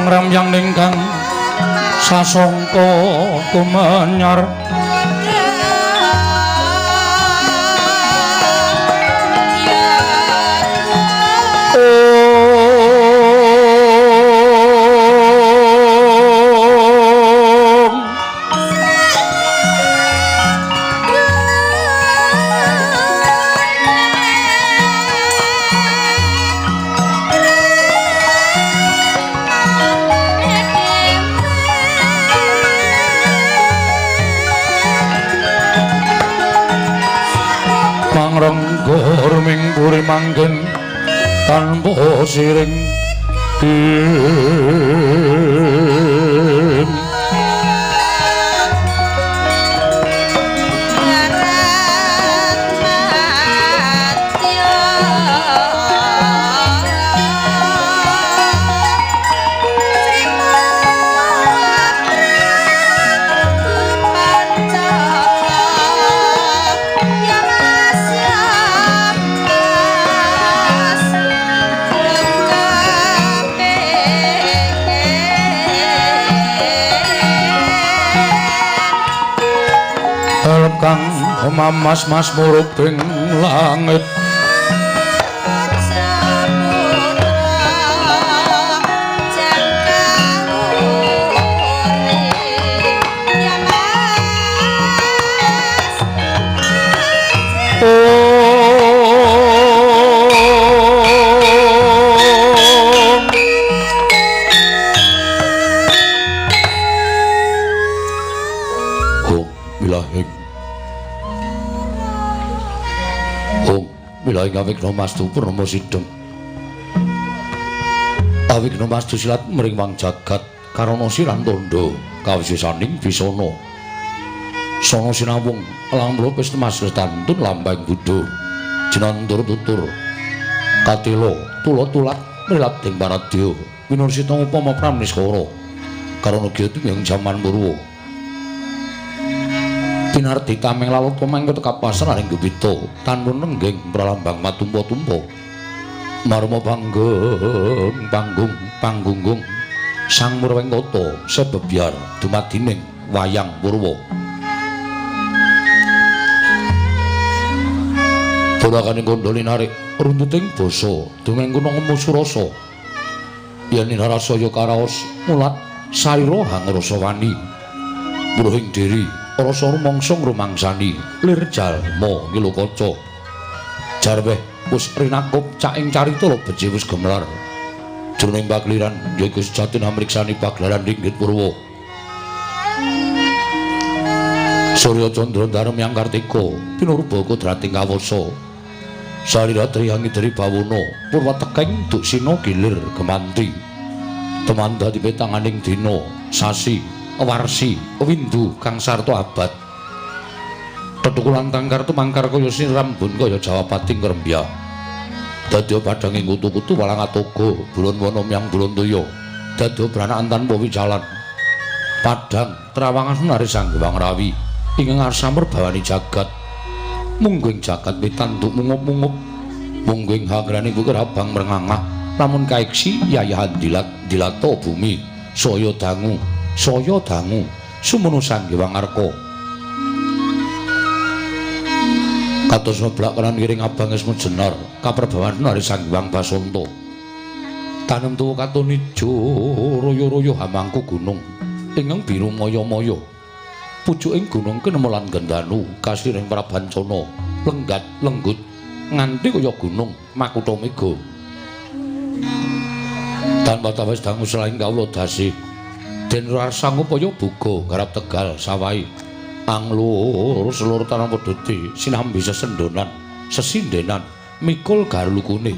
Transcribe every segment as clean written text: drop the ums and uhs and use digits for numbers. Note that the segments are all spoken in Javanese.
Ramyang ingkang sasongko kumenyar Puri manggen tanpa siring kang mamas-mas murubing langit. Ing awigna mastu purnama sidhem awigna mastu silat mring wang jagat karana siran tandha kawisisaning bisana sana sinawung elang mlupis temas tantun lambang buddha jinantur tutur katila tula tulat mrilat ing paradya winursita upama pramniskara karana gya ing jaman purwa pinardi tameng lalut pemangkut kapasar ing gubita tanun nenggeng pralambang matumpa-tumpa marma panggung panggung panggunggung sang murwengkata sebebyar dumadining wayang purwa. Purakane kandha linarik runtuting basa dongeng kuna ngemu surasa. Yen ninarasaya karaos mulat sarira hangrasa wani. Mruhing diri rasa rumangsa ngrumangsani lir jalma ngilukaca. Jarweh wis rinakup caking carita beji wis gemelar. Jroning pakeliran yaiku sejatine amriksani pagelaran ringgit purwa. Surya Candra Darma Yang Kartika pinurba kodrating kawasa. Salira triyangi dari bawana purwa tekeng duksina gilir gemanti. Teman dadi petanganing dina sasi warsi windu kang sarta abad. Tetukulan tangkar tumangkar kaya sinrambun kaya jawapating krembya. Dadi padhanging kutu-kutu walang atoga bulun wana myang bulun toya. Dadi branakan tanpa wicalan. Padhang trawangan sunari Sang Hyang Rawi ingkang ngarsa merbawani jagat. Mungguing jagat pitanduk mungup-mungup. Mungguing hangrane bukir abang mrengangah lamun kaiksi yayahan dilat dilata bumi saya dangu sumunu Sang Hyang Arka. Kados meblak kanan kiring abang esmu jenar kaperbawan nari Sang Hyang Basanta. Tanem tuwa katon ijo royo-royo hamangku gunung ingkang biru maya-maya. Pucuking gunung kenemu lan gendanu kasiring prabancana lenggat lenggut nganti kaya gunung makutha mega. Tanpa tawes dangu selain kawula dasih den rasa ngupaya buga garap tegal sawahi anglur selur tanpa pedhoti sinambi sesendonan sesindenan mikul garlukune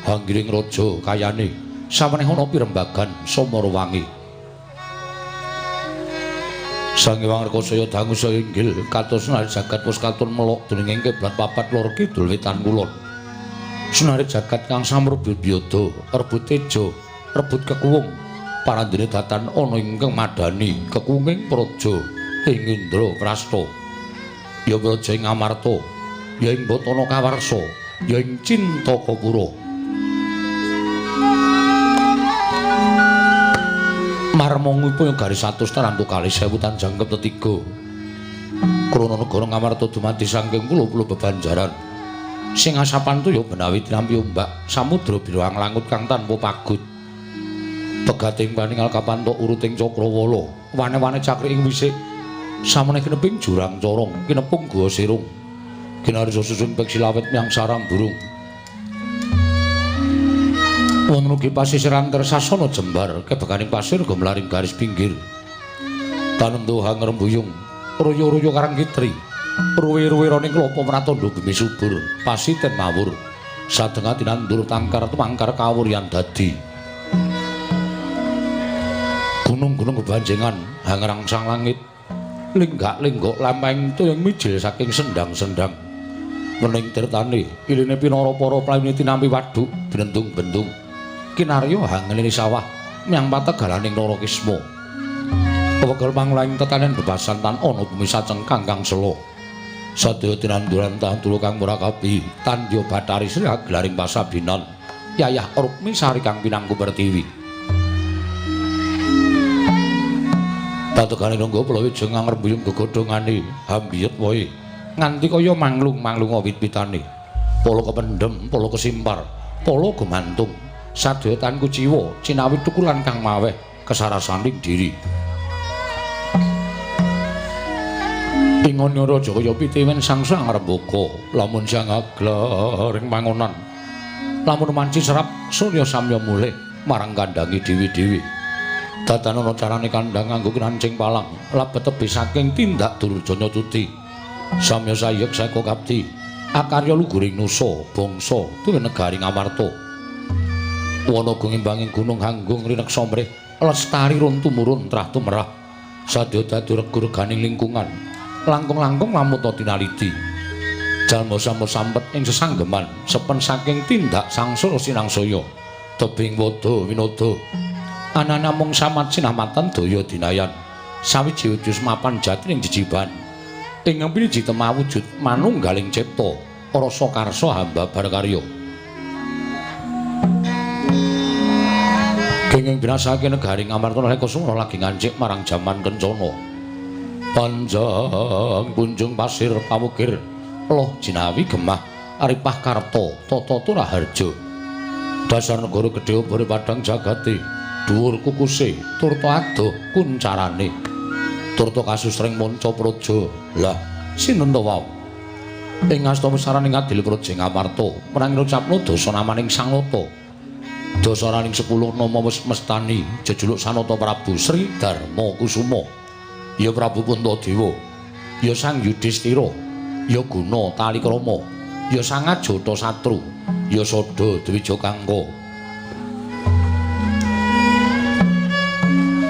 hanggiring raja kayane saweneh ana pirembagan samarawangi. Sang Hyang Arka saya dangu saya inggil kados senari jagat wis katon melok dening kiblat papat lor kidul wetan kulon. Senari jagat kang samrebut biyada rebut teja rebut kekuwung parandene datan ana ingkang madani kekuwunging praja ing Indra Prasta ya praja ing Amarta ya ing Batana Kawarsa ya ing Cintakapura. Marmangipun garis 100 tarantu kalih sewu tanjangkep tetiga. Krana negara Ngamarta dumadi saking pulo-pulo bebanjaran. Sing asapan toya benawi tinampi ombak samudra biru anglangut kang tanpa pagut. Pegating paningal kapantok uruting cakrawala, wane-wane cakrik ing wisik. Samene kineping jurang corong, kinepung gua sirung. Kinarisa susun peksi lawet myang sarang burung. Wonten ugi pasisiran tersasana jembar kebekaning pasir gemlaring garis pinggir. Tanem tuha ngrembuyung, royo-royo karang kitri. Ruwe-ruwe roning klapa mratandha bumi subur, pasiten mawur. Sadengah tinandur tangkar tumangkar kawuryan dadi. Gunung-gunung kebanjengan hangrangsang langit. Lenggak-lenggok lampahing toya mijil saking sendang-sendang. Wening tirtane iline pinara para playune tinampi waduk brendung-bendung. Kinarya hangenine sawah myang pategalaning Narakisma. Wegel panglaing tetanen bebasan tan ana bumi sacengkang kang sela. Sadaya tinanduran tandura kang murakabi tandya Bathari Sri agelaring pasabinan yayah Rukmi Sari kang pinangku pertiwi. Pategane rangga Palawija ngrembuyung gegodhongane hambiyet wae nganti kaya manglung-manglung wit-witane. Pala kependhem, pala kesimpar, pala gumantung. Sadaya tan kuciwa cinawi tukulan kang maweh kesarasaning diri. Ingon raja kaya pitiwen sangsang ngrembaka lamun siang aglaring mangonan. Lamun manci serap surya samya mulih marang kandhange dewi-dewi. Datan ana carane kandhang nganggo kinancing palang labet tebih saking tindak durjana tuti. Samya sayek seka kapti akarya luguring nusa bangsa tuwin negari Ngamarta. Wana gumimbanging gunung hanggung rineksa mrih lestari run tumurun trah tumerah. Sadya dadi regu-reganing lingkungan langkung-langkung lamuta tinaliti. Jalma samya sampet ing sesanggeman sepen saking tindak sangsara sinangsaya tebing wada winada. Anana mung samat sinamatan daya dinayan sawiji wujud mapan jati ing jejiban. Ing ngempi temawujud manunggaling cipta rasa karsa hamba barkarya. Kenging binasake negari Ngamarta nalika sumra lagi ngancik marang jaman kencana. Panjang punjung pasir pawukir loh jinawi gemah aripah karta tata turaharja. Dasar negara gedhe obore padhang jagate, dhuwur kukuse turta adoh kuncarane. Turta kasusring manca praja. Lah sinten to wau? Ing asta besaraning adil praja Ngamarta, marang ngucapno dasa namaning Sangnata. Dasaraning 10 nama wis mestani jejuluk Sanata Prabu Sri Darma Kusuma. Ya Prabu Puntadewa, ya Sang Yudhistira, ya Guna Talikrama, ya Sang Ajata Satru, ya Sada Dwija Kangka.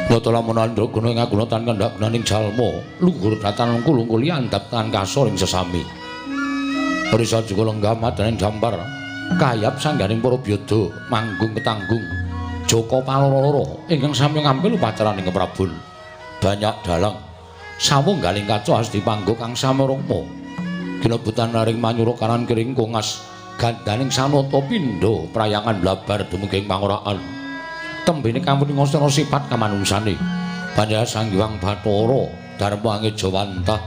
Nata lamun andragana ing aguna tan kendhak gunaning jalma, luhur datan lungkul andhap tan kasor ing sesami. Risa juga lenggah madaning jampar, kayap sangganing para byada manggung ketanggung. Jaka paloro-loro ingkang sami ngampil upacaraning keprabon. Banyak dalang sawung galing kaca asti panggo kang samarama. Ginebutan naring manyura kanan kiring kongas gandaning sanata pindha prayangan blabar dumugi ing pangoraan. Tembene kamuning asana sifat kamanungsane. Panjenengan Sang Hyang Bathara Darma Angejawantah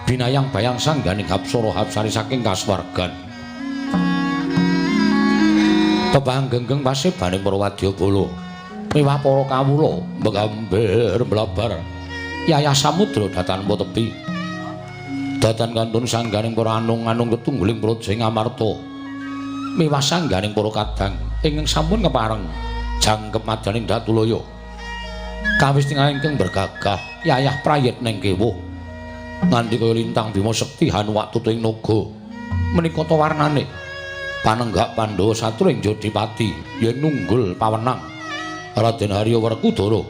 binayang bayang sangganing hapsara hapsari saking kasuwargan. Pepanggeng-genggeng pasebaning para wadyabala miwah para kawula megambir mlabar yayah samudra datan tepi. Datan kantun sangganing para anung-anung ketungguling praja ing Amarta miwah sangganing para kadang ingkang sampun kepareng jangkep madaning Datulaya. Kawis tingal ingkang bergagah yayah prayitning kewuh nganti kaya lintang Bima Sekti hanuwak tutuing naga. Menika ta warnane panenggak Pandhawa satru ing Jodipati ya nunggul pawenang Raden Harya Werkudara,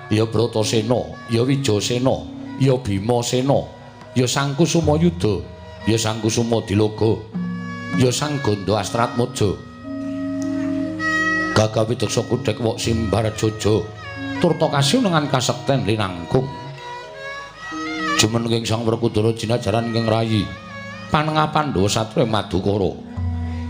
ya Bratasena, ya Wijasena, ya Bimasena, ya Sang Kusuma Yuda, ya Sang Kusuma Diloga, ya Sang Ganda Astratmaja. Gagah wideksa kudhek wok simbar jojo turta kasiunengan kasekten linangkung. Jumeneng Sang Werkudara jinajaran ingkang rayi panengah Pandhawa satru ing Madukara.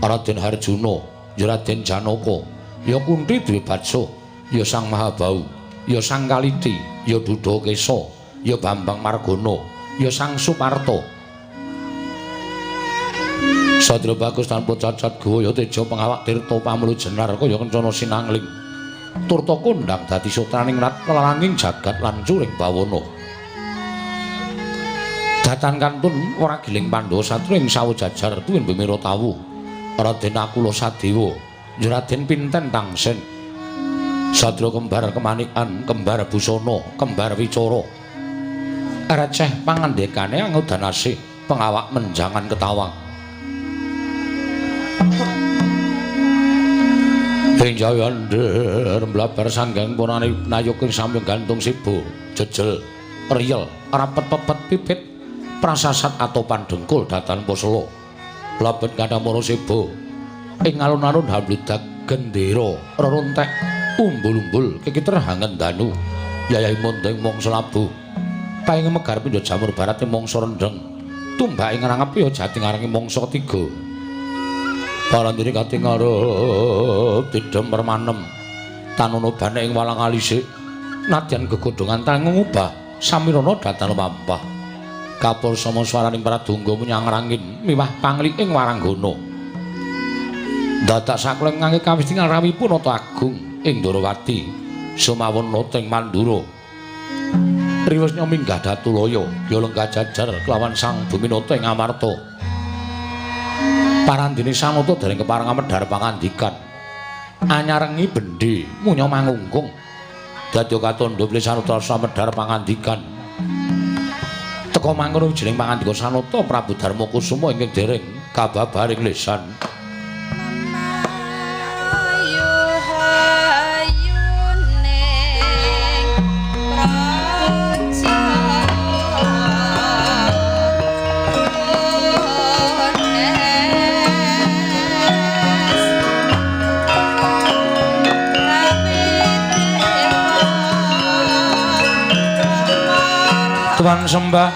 Raden Harjuna, ya Raden Janaka, ya Kunthi Dwibadsa, ya Sang Mahabau, ya Sang Kaliti, ya Dudakesa, ya Bambang Margana, ya Sang Suparta. Sadra bagus tanpa cacat gawa ya teja pengawak tirta pamulu jenar kaya kencana sinangling. Turta kondhang dadi sutraning rat lalanging jagat lan curing bawana. Datan kantun ora giling Pandhawa satru ing sawujajar tuwin bimira tawu. Raden Nakula Sadewa, ya Raden Pinten Tangsen. Sadra kembar kemanikan, kembar busana, kembar wicara. Receh pangandikane angudanasih pengawak menjangan ketawang. Ing jayander mlabar sanggang punane nayuking samyong gantung sibo, jejel, riyel, rapet pepet pipit, prasasat atopan dengkul datan posela. Labet kadamara sebo ing alun-alun hambludak gendera rerontek umbul-umbul kekiter hangen danu yayahi mondeng mangsa labuh paing megar pindha jamur barat mangsa rendheng tumbak ing rangep ya jati ngarangi mangsa ketiga. Parandene kating arep tidhem permanem tanono bane ing walang alisik nadyan gegodhongan tangung ngubah samirana datan mampah. Kapur sama swaraning pradungga menyang rangin miwah pangli ing waranggana. Dadak sakleng ngangge kawis tingal rawipun Nata Agung ing Ndorowati sumawon ing Mandura. Riwesnya minggah Datulaya ya lenggah jajar kelawan Sang Buminata ing Amarta. Parandene Sanata dereng kepareng amedhar pangandikan. Anyarengi bendhe munya mangungkung. Dadya katandha bilih Sanata samedhar pangandikan. Teka mangkono wijining pangandika Sanata Prabu Darma Kusuma ingkang dereng kababaring lesan. Tuan sembah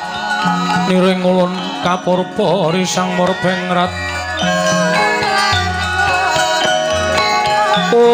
niring ulun kapurba risang murbengrat. Om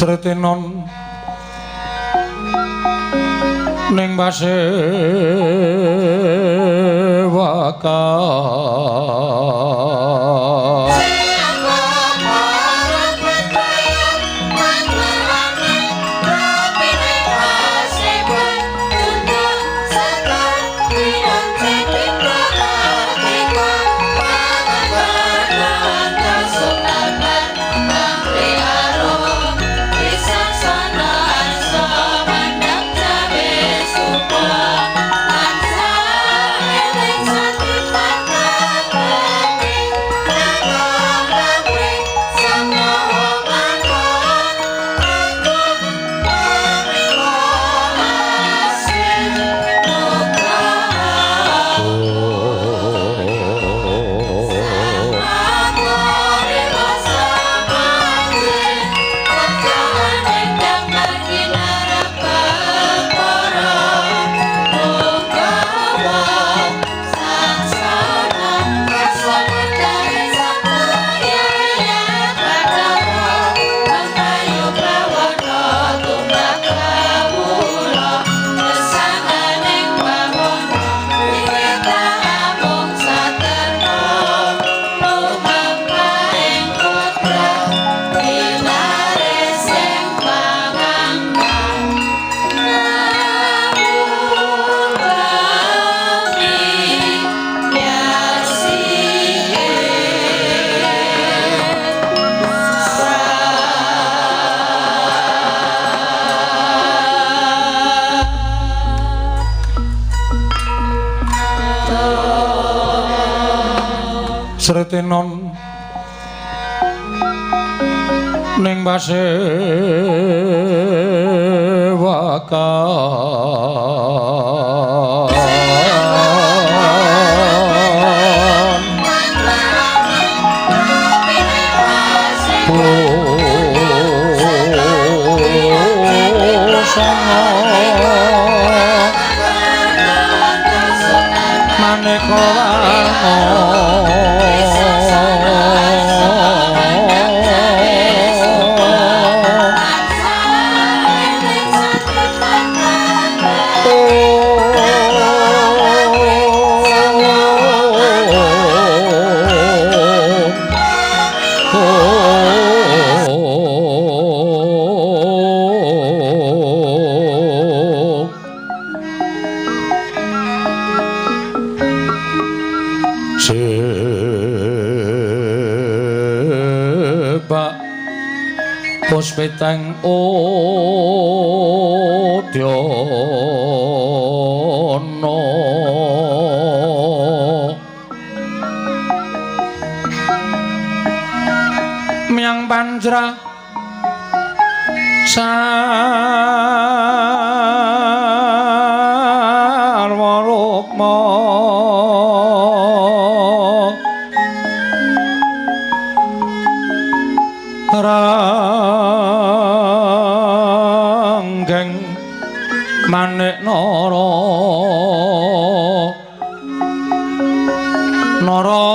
Sretenon ning pasewakan. Sretenon ning pasewakan. Maneka warna. Puspiteng udyana miyang panjra sarwa rukma ranggeng manik nara nara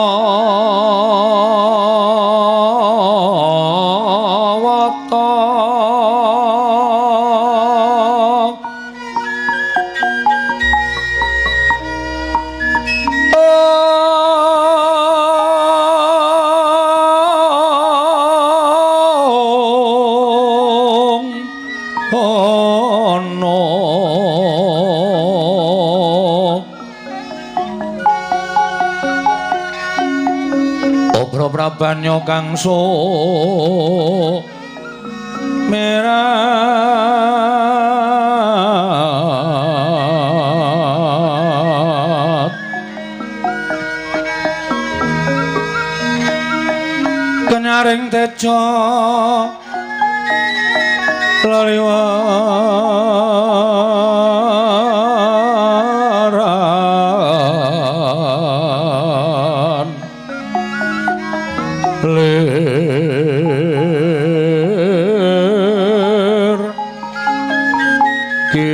wata Prabanya kang so merat kenyaring teja leliwaran lir ki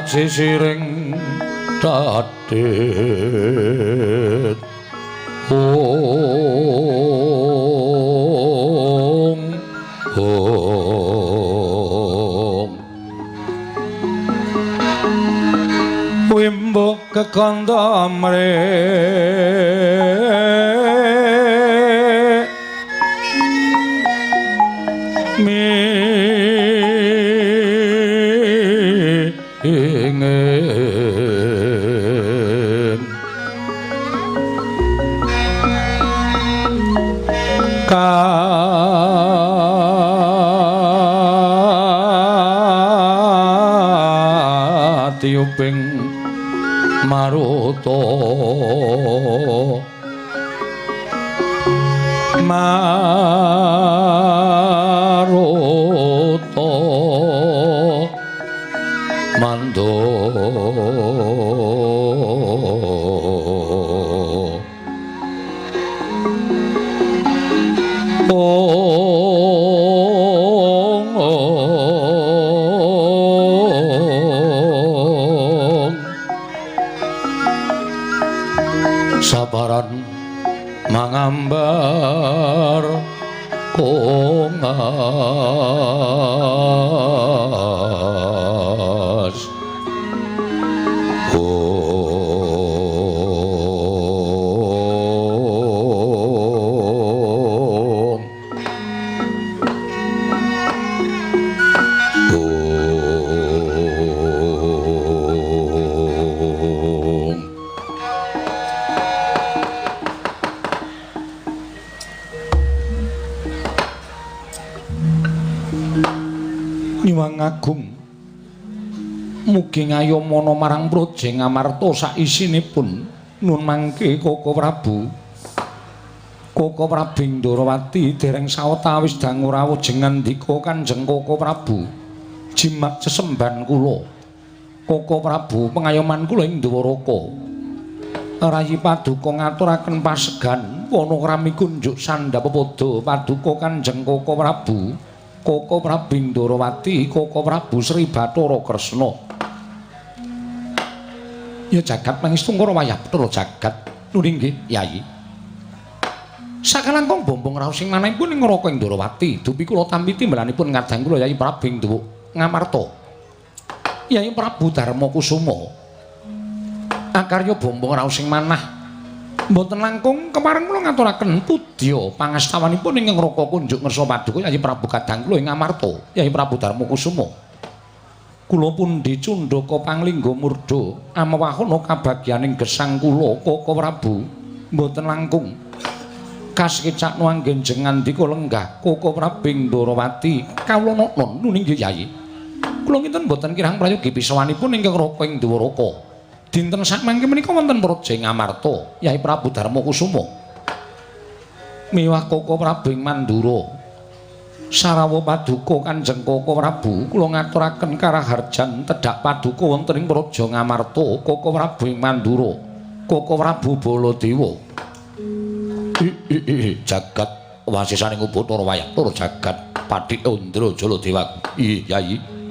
sisiring dadet. Ong ong wimbo kekandha mre katiyuping maruta maruta mando ong ong sabaran mangambar kongas ong ong. Nyuwun agung mugi ngayomana marang Praja Ngamarta saisinipun nun mangke Koko Prabu. Koko Prabu Ndorowati dereng sawetawis dangu rawuh jengandika Kanjeng Koko Prabu. Jimat sesembahan kula. Koko Prabu pengayoman kula ing Dwaraka. Rayi paduka ngaturaken pasegan wana krami kunjuk sandhap pepadha paduka Kanjeng Koko Prabu. Koko Prabu Ndorowati, Koko Prabu Sri Bathara Kresna. Ya jagat pangestu ngara wayah Bathara jagat. Nuli nggih, Yayi. Sakalangkung bombong raos sing manahipun ing neraka ing Ndorowati, dupi kula tampi timbalanipun ngadang kula Yayi Prabu ing Ngamarta. Yayi Prabu Darma Kusuma. Akarya bombong raos sing manah mboten langkung kepareng kula ngaturaken pudya pangastawanipun ing neraka kunjuk ngersa paduka Yayi Prabu kadang kula ing Ngamarta, Yayi Prabu Darma Kusuma. Kula pundi cundhaka panglingga murda amewahana kabagyaning gesang kula Koko Prabu mboten langkung kasekecakno anggen jengandika lenggah Koko Prabu ing Ndorowati kawula noknon nuni nggih Yayi. Kula kinten mboten kirang prayogi pisawanipun ingkang neraka ing Dwaraka. Dinten sakmangke menika wonten Praja Ngamarta, Yayi Prabu Darma Kusuma. Miwah Koko Prabu ing Mandura. Sarawa paduka Kanjeng Koko Prabu, kula ngaturaken karaharjan tedhak paduka wonten ing Praja Ngamarta, Koko Prabu ing Mandura. Koko Prabu Baladewa. Jagat wasisaning Ubathara wayah tur jagat Pathik Andra Jaladewa. Ih, Yayi.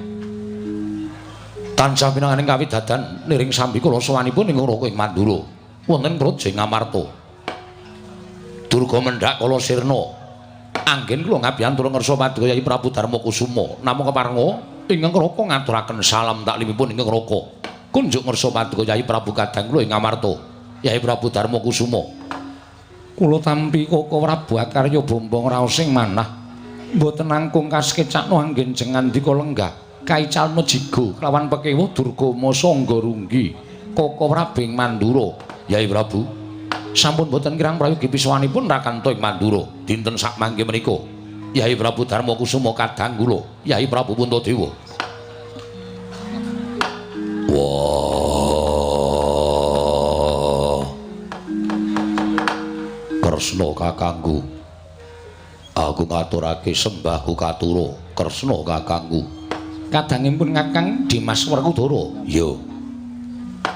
Tansah pinanganing kawidadan niring sambi kula sowanipun ing neraka ing Mandura wonten Praja Ngamarta. Durga mendhak kala sirna. Anggen kula ngabiyantura ngersa paduka Yayi Prabu Darma Kusuma namung keparenga ingkang neraka ngaturaken salam taklimipun ingkang neraka. Kunjuk ngersa paduka Yayi Prabu kadang kula ing Ngamarta. Yayi Prabu Darma Kusuma. Kula tampi Koko Prabu akarya bombong raos sing manah mboten langkung kasekecakno anggen jengandika lenggah. Kaicalna jigo kelawan pekewuh Durgama Sangga Runggi Koko Prabu ing Mandura. Yayi Prabu sampun boten kirang prayogi pisawanipun rakanta ing Mandura dinten sakmangke menika. Yayi Prabu Darma Kusuma kadang kula Yayi Prabu Puntadewa. Wah, Kresna kakangku, aku ngaturake sembahku katura. Kresna kakangku. Kadangipun Kakang Dimas Werkudara. Ya.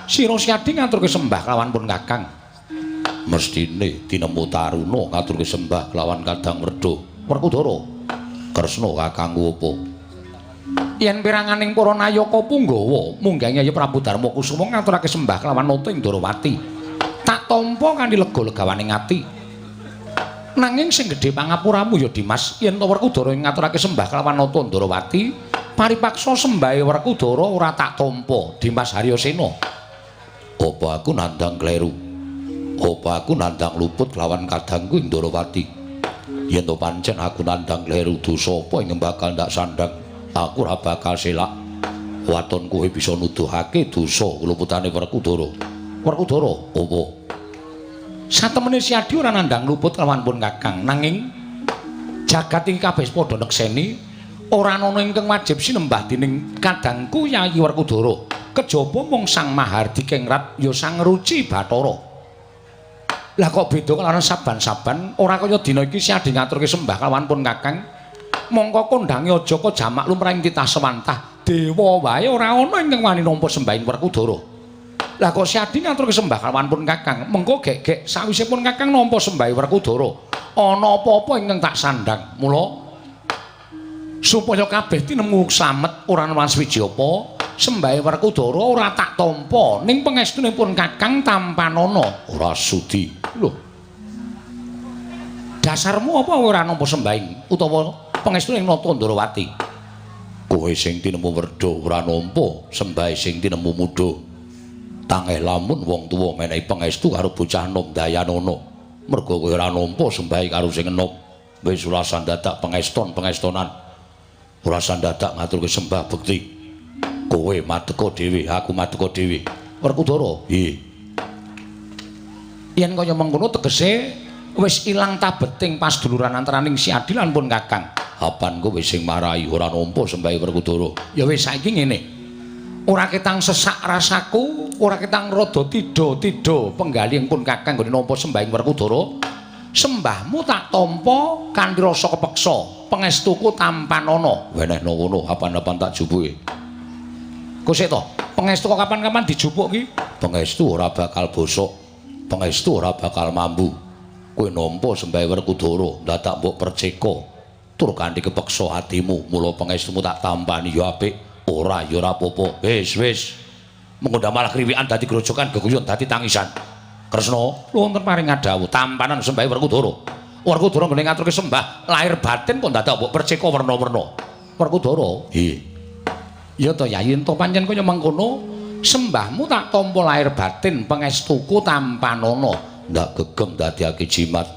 Sira Siadi ngaturke sembah kelawan pun Kakang. Mestine tinemu taruna ngaturke sembah kelawan Kadang Werda Werkudara. Kresna kakangku apa? Yen piranganing para nayaka punggawa munggahe Yayi Prabu Darma Kusuma ngaturake sembah kelawan nata ing Ndorowati. Tak tak tampa kanthi lega-legawaning ati. Nanging sing gedhe pangapuramu ya Dimas, yen to Werkudara ngaturake sembah kelawan Nata Ndrawati, paripaksa sembahe Werkudara ora tak tampa, Dimas Haryasena. Apa aku nandhang kleru? Apa aku nandhang luput kelawan kadangku ing Ndrawati? Yen to pancen aku nandhang kleru, dosa apa ing bakal ndak sandhang? Aku ora bakal selak. Waton kowe bisa nuduhake dosa luputane Werkudara. Werkudara, apa? Satemene Siadi ora nandhang luput kelawan pun Kakang, nanging jagat iki kabeh padha nekseni ora ana ingkang wajib sinembah dening kadangku Yayi Werkudara. Kejaba mung Sang Mahardika ya Sang Ruci Bathara. Lah kok beda kelawan saban-saban, ora kaya dina iki Siadi ngaturke sembah kelawan pun Kakang. Mongko kondhange aja kok jamak lumrahing titah sewantah. Dewa wae ora ana ingkang wani nampa sembahin Werkudara. Lah kok Siadi ngaturke sembah kelawan pun Kakang, mengko gek-gek sawise pun Kakang nampa sembahe Werkudara, ana apa-apa ingkang tak sandhang. Mula supaya kabeh tinemu slamet ora ana swiji apa, sembahe Werkudara ora tak tampa, ning pangestune pun Kakang tampanana. Ora sudi. Lho. Dasarmu apa ora nampa sembahing utawa pangestune Nata Ndrawati? Kowe sing tinemu werda ora nampa sembahe sing tinemu mudha. Tangeh lamun wong tuwa menehi pangestu karo bocah nom dayanana. Merga kowe ora nampa sembahe karo sing enom. Wis ora dadak pangeston-pangestonan. Ora dadak ngaturke sembah bekti. Kowe madeka dhewe, aku madeka dhewe. Werkudara, nggih. Yen kaya mengkono tegese wis ilang tabeting pasduluran antaraning Siadi lan pun Kakang. Apan kowe sing marai ora nampa sembahe Werkudara? Ya wis saiki ngene. Ora ketang sesak rasaku, ora ketang rada tidha-tidha penggalih pun Kakang nggone nampa sembahing Werkudara. Sembahmu tak tampa kanthi rasa kepeksa, pangestuku tampanana. Wenehno ngono, apan-apan tak jupuke. Kok sik to? Pangestu kok kapan-kapan dijupuk ki? Pangestu ora bakal bosok. Pangestu ora bakal mambu. Kowe nampa sembahe Werkudara, dadak mbok perceka. Tur kanthi kepeksa atimu, mula pangestumu tak tampani ya apik. Ora ya ora apa-apa. Wis wis. Mengko malah kriwikan dadi grojokan geguyon dadi tangisan. Kresna, wonten paring ngadhawuh tampanan sembahe Werkudara. Werkudara nggone ngaturke sembah lahir batin kok dadak mbok perceka werna-werna. Werkudara, nggih. Ya to Yayi, ento pancen kaya mengkono, sembahmu tak tampa lahir batin, pangestuku tampanana. Ndak gegem dadiake jimat.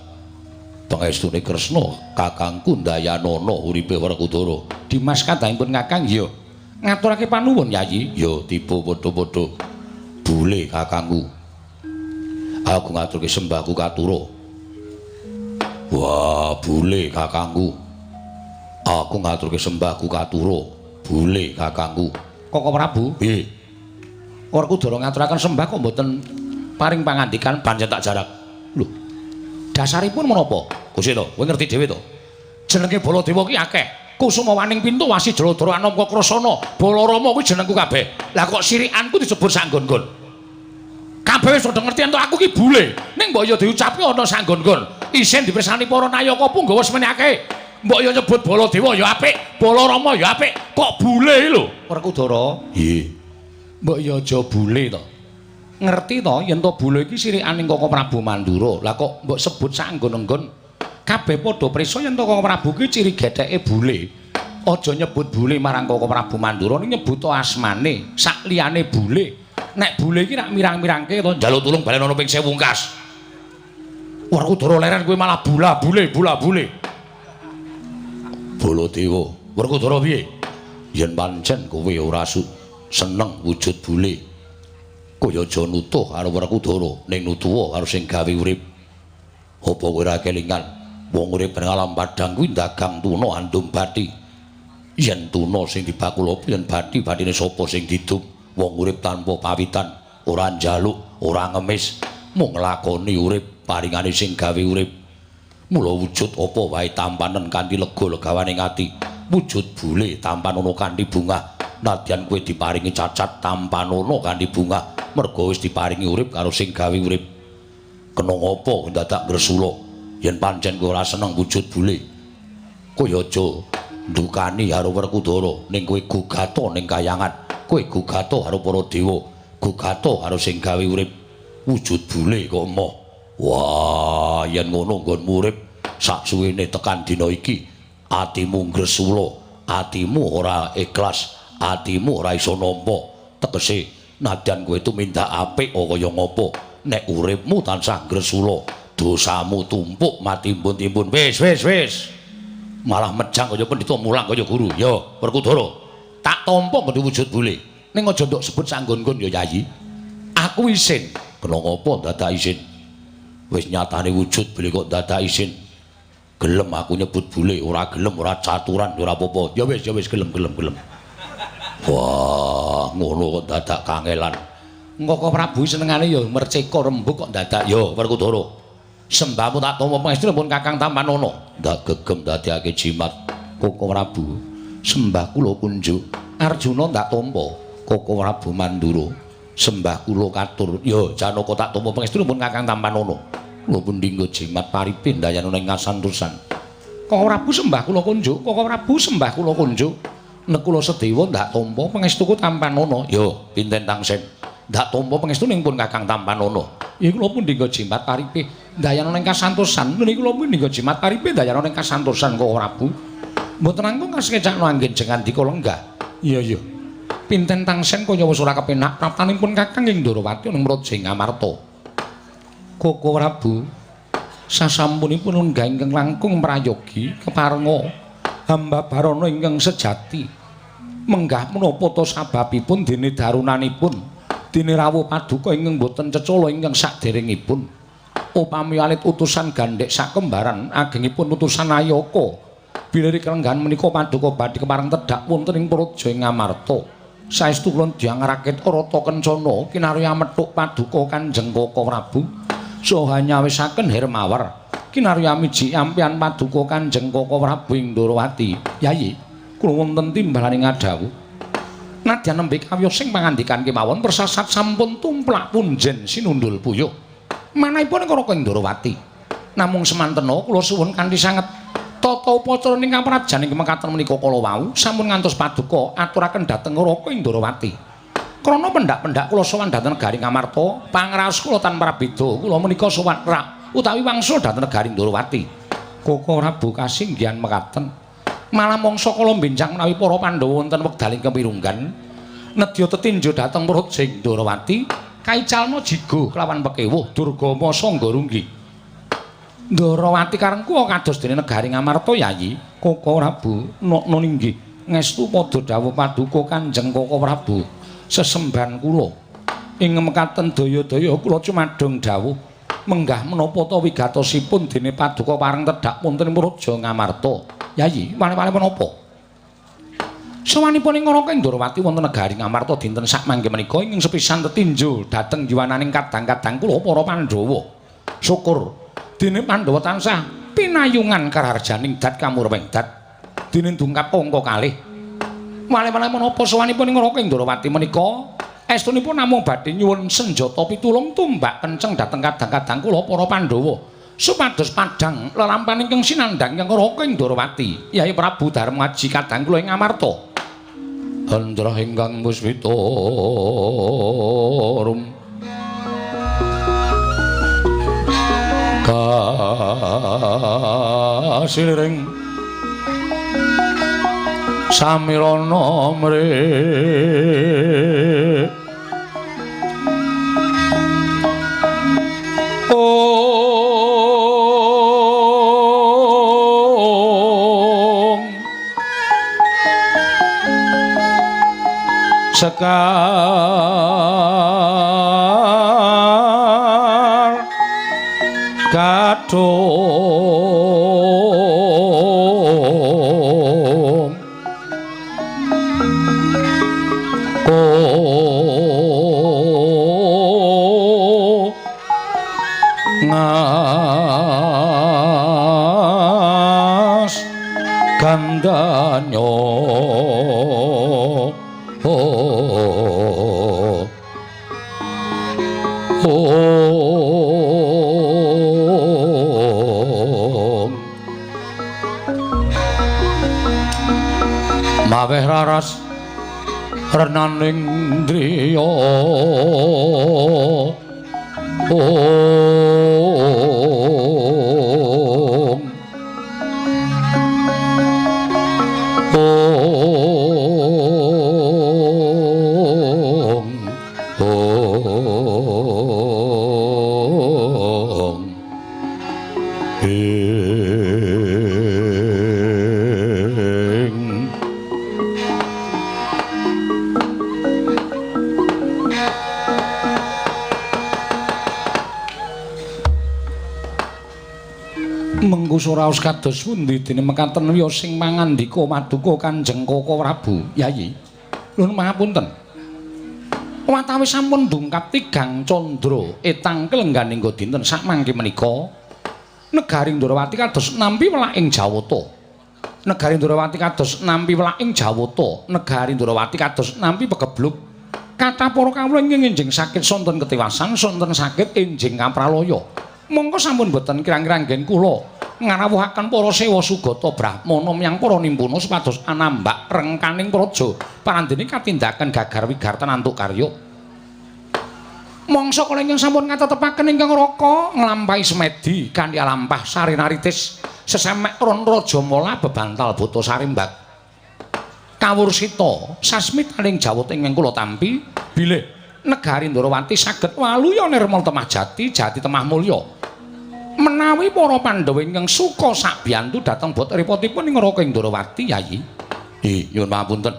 Pangestune Kresna, kakangku Ndayanana uripe Werkudara. Dimas kadangipun Kakang ya. Ngaturake panuwun Yayi. Ya tiba padha-padha. Bule kakangku. Aku ngaturke sembahku katura. Wah, bule kakangku. Aku ngaturke sembahku katura. Bule kakangku. Koko Prabu? Nggih. Werkudara ngaturaken sembah kok mboten paring pangandikan pancen tak jarak. Lho. Dasaripun menapa? Gusti to, kowe ngerti dhewe to. Jenenge Baladewa ki akeh. Kusuma Waning Pintu Wasi Jaladara Anamka Krasana, Balarama kuwi jenengku kabeh. Lah kok sirikanku disebut sanggon-nggon. Kabeh wis padha ngerti ento aku ki bule. Ning mbok ya diucapke ana sanggon-nggon. Isin dipirsani para nayaka punggawa semene akeh. Mbok ya nyebut Baladewa ya apik, Balarama ya apik, kok bule lho. Werkudara, nggih. Mbok ya aja bule to. Ngerti to yen to bule iki sirikaning Koko Prabu Mandura. Lah kok mbok sebut sanggon-nggon? Kabeh padha prisa yen to Koko Prabu ki ciri getheke bule. Aja nyebut bule marang Koko Prabu Mandura, ning nyebut asmane sak liyane bule. Nek bule iki rak mirang-mirangke to njaluk tulung balen ana ping 1000 ungkas. Werkudara leren kuwi malah bula bule bula bule. Baladewa, Werkudara piye? Yen pancen kowe ora seneng wujud bule, kowe aja nutuh karo Werkudara, ning nutuha karo sing gawe urip. Apa kowe ora kelingan wong urip ning alam padhang kuwi dagang tuna andum bathi. Yen tuna sing dibakul apa yen bathi, bathine sapa sing didum? Wong urip tanpa pawitan, ora njaluk, ora ngemis, mung nglakoni urip paringane sing gawe urip. Mula wujud apa wae tampanen kanthi lega legawane ati. Wujud bule tampanana kanthi bungah. Nadyan kowe diparingi cacat tampanana kanthi bungah, merga wis diparingi urip karo sing gawe urip. Kena ngapa dadak ngresula? Yen pancen kowe ora seneng wujud bule, kowe aja ndukani karo Werkudara, ning kowe gugata ning kayangan, kowe gugata karo para dewa, gugata karo sing gawe urip. Wujud bule kok emoh. Wah, yen ngono nggonmu urip sak suwene tekan dina iki atimu ngresula, atimu ora ikhlas, atimu ora iso nampa. Tegese nadyan kowe tumindak apik kaya ngapa, nek uripmu tansah ngresula, dosamu tumpuk matimbun-timbun. Wis, wis, wis. Malah mejang kaya pendhita mulang kaya guru. Ya, Werkudara, tak tampa nggone wujud bule. Ning aja ndok sebut sanggon-nggon ya, Yayi. Aku isin. Kena ngapa dadak isin? Wis nyatane wujud bule kok dadak isin. Gelem aku nyebut bule, ora gelem ora caturan ora apa-apa. Ya wis, ya wis gelem, gelem, gelem. Wah, ngono kok dadak kangelan. Koko Prabu senengane ya merceka rembug kok dadak. Ya, Werkudara. Sembahmu tak tampa pangestu pun Kakang Tampanono. Ndak gegem dadekake jimat Koko Prabu. Sembah kula kunjuk. Arjuna ndak tampa Koko Prabu Mandura. Sembah kula katur. Ya, Janaka tak tampa pangestu pun Kakang Tampanono. Kula pun dinggo jimat paripe ndayana ing kasantosan. Koko Prabu sembah kula kunjuk. Koko Prabu sembah kula kunjuk. Nekula Sedewa ndak tampa pangestuku Tampanono. Ya, pinten tangsen. Ndak tampa pangestu ning pun Kakang Tampanono. Ya kula pun dinggo jimat paripe ndayana ing kasantosan. Niki kula pun dinggo jimat paripe ndayana ing kasantosan Koko Prabu. Mboten langkung kasekecakno anggen jengan dika lenggah. Iya, iya. Pinten tangsen kaya wis ora kepenak praptanipun Kakang ing Ndorowati ning Praja Ngamarta. Koko Prabu sasampunipun lenggah ingkang langkung prayogi keparenga hamba barana ingkang sejati. Menggah menapa ta sababipun dene darunanipun dene rawuh paduka ingkang boten cecala ingkang saderengipun. Upami alit utusan gandhek sakembaran agengipun utusan Ayaka. Bilih kelenggahan menika paduka badhe kepareng tedhak wonten ing Praja Ngamarta. Saestu kula diyang rakit Rata Kencana kinarya methuk paduka Kanjeng Koko Prabu saha nyawisaken Hermawar kinarya miji ampian paduka Kanjeng Koko Prabu ing Ndorowati. Yayi, kula wonten timbalaning ngadhawuh. Nadyan nembe kawiyos sing pangandikan kemawon persasat sampun tumplak punjen sinundul puyuh. Manahipun Raka ing Ndorowati. Namung semantena kula suwun kanthi sanget tata upacara ing kaprajan ing mekaten menika kala wau sampun ngantos paduka aturaken dhateng Raka ing Ndorowati. Krana pendak-pendak kula sowan dhateng negari Ngamarta, pangraos kula tanpa prabeda kula menika sowan rak utawi wangsul dhateng negari Ndorowati. Koko Prabu kasinggihan mekaten. Malah mangsa kala benjang menawi para Pandhawa wonten wekdal ingkang pirunggan nedya tetinju dhateng Praja Ndorowati kaicalna jigo kelawan pekewuh Durgama Sangga Runggi. Ndorowati karengku kados dene negari Ngamarta Yayi. Koko Prabu nokno inggih ngestu padha dawuh paduka Kanjeng Koko Prabu sesembahan kula ing mekaten daya-daya kula cumadong dawuh menggah menapa ta wigatosipun dene paduka pareng tedhak wonten ing Praja Ngamarta. Yayi, wale-wale menapa? Sowanipun ing Raka Ndorowati wonten negari Ngamarta dinten sakmangke menika ingkang sepisan tetinju dhateng yuwananing kadang-kadang kula para Pandhawa. Syukur dene Pandhawa tansah pinayungan karaharjaning dat kamurweng dat dene dungkap angka kalih. Wale-wale menapa sowanipun ing Raka Ndorowati menika estunipun namung badhe nyuwun senjata pitulung tumbak kenceng dhateng kadang-kadang kula para Pandhawa supados padhang lelampahan ingkang sinandhang ingkang Raka Ndorowati Yai Prabu Darmaji kadang kula ing Ngamarta. Hendra ingkang puspita rum kasiliring samirana mrih ong sekar kadung ko ngas gandanyo oh oh maweh raras renaning driya. Om Om Om Ing. Mengku raos kados pundi dene mekaten wiya sing mangandika maduka Kanjeng Koko Prabu Yayi. Nuwun pangapunten. Watawis sampun dungkap tigang candra etang kelengganing dinten sakmangke menika negari Ndrawati kados nampi welaking Jawata. Negari Ndrawati kados nampi welaking Jawata. Negari Ndrawati kados nampi pegebluk. Kathah para kawula ingkang enjing sakit sonten ketiwasan, sonten sakit enjing kapralaya. Mongko sampun boten kirang-kirang nggen kula ngrawuhaken para sewa sugata brahmana miyang para nimpuna supados anambak rengkaning praja parandene katindakan gagar wigartan antuk karya. Mangsa kala ingkang sampun katetepaken ingkang raka nglampahi semedi kanthi alampah sarinaritis sesemek ron raja mala bebantal buta sarimbak kawursita sasmitaning jawata ingkang kula tampi bilih negari Ndrawati saged waluya nirmal temah jati jati temah mulya. Menawi para Pandhawa ingkang suka sakbiyantu dhateng bot repotipun ing neraka ing Ndrawati Yayi. Nyuwun pangapunten.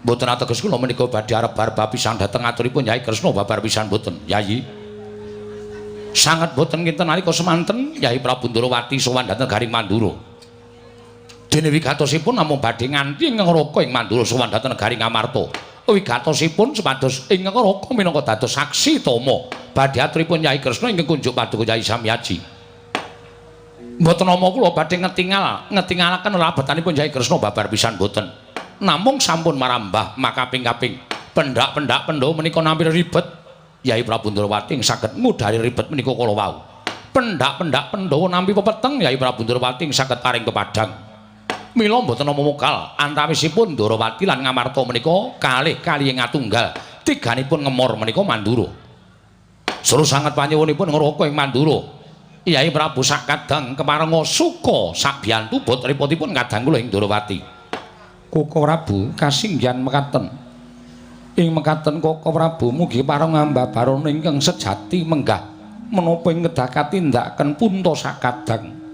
Mboten ateges kula menika badhe arep bar pisan dhateng aturipun Yai Kresna babar pisan mboten Yayi. Sanget mboten kinten nalika semanten Yai Prabu Ndrawati sowan dhateng Garing Mandura. Dene wigatosipun namung badhe nganti ing neraka ing Mandura sowan dhateng Garing Amarta. Wigatosipun supados ing neraka minangka dados saksi tama badhe aturipun Yai Kresna ingkang kunjuk paduka Yai Samyaji. Mboten nama kula badhe ngetingalaken rabetanipun Yai Kresna babar pisan mboten. Namung sampun marambah makaping-kaping pendak-pendak Pandhawa menika nampi ribet. Yai Prabu Ndrawati saged ngudari ribet menika kala wau. Pendak-pendak Pandhawa nampi pepeteng Yai Prabu Ndrawati saged paring kepadang. Mila mboten nama mokal antawisipun Ndrawati lan Ngamarta menika kalih kalih ngatunggal tiganipun ngemor menika Mandura. Seru sanget panyuwunipun ngraka ing Mandura. Yai Prabu sakadang keparenga suka sakbiyantu bot repotipun kadang kula ing Ndrawati. Koko Prabu kasinggihan mekaten. Ing mekaten Koko Prabu mugi pareng ambabarana ingkang sejati menggah menapa ing kedah katindakaken punta sakadang.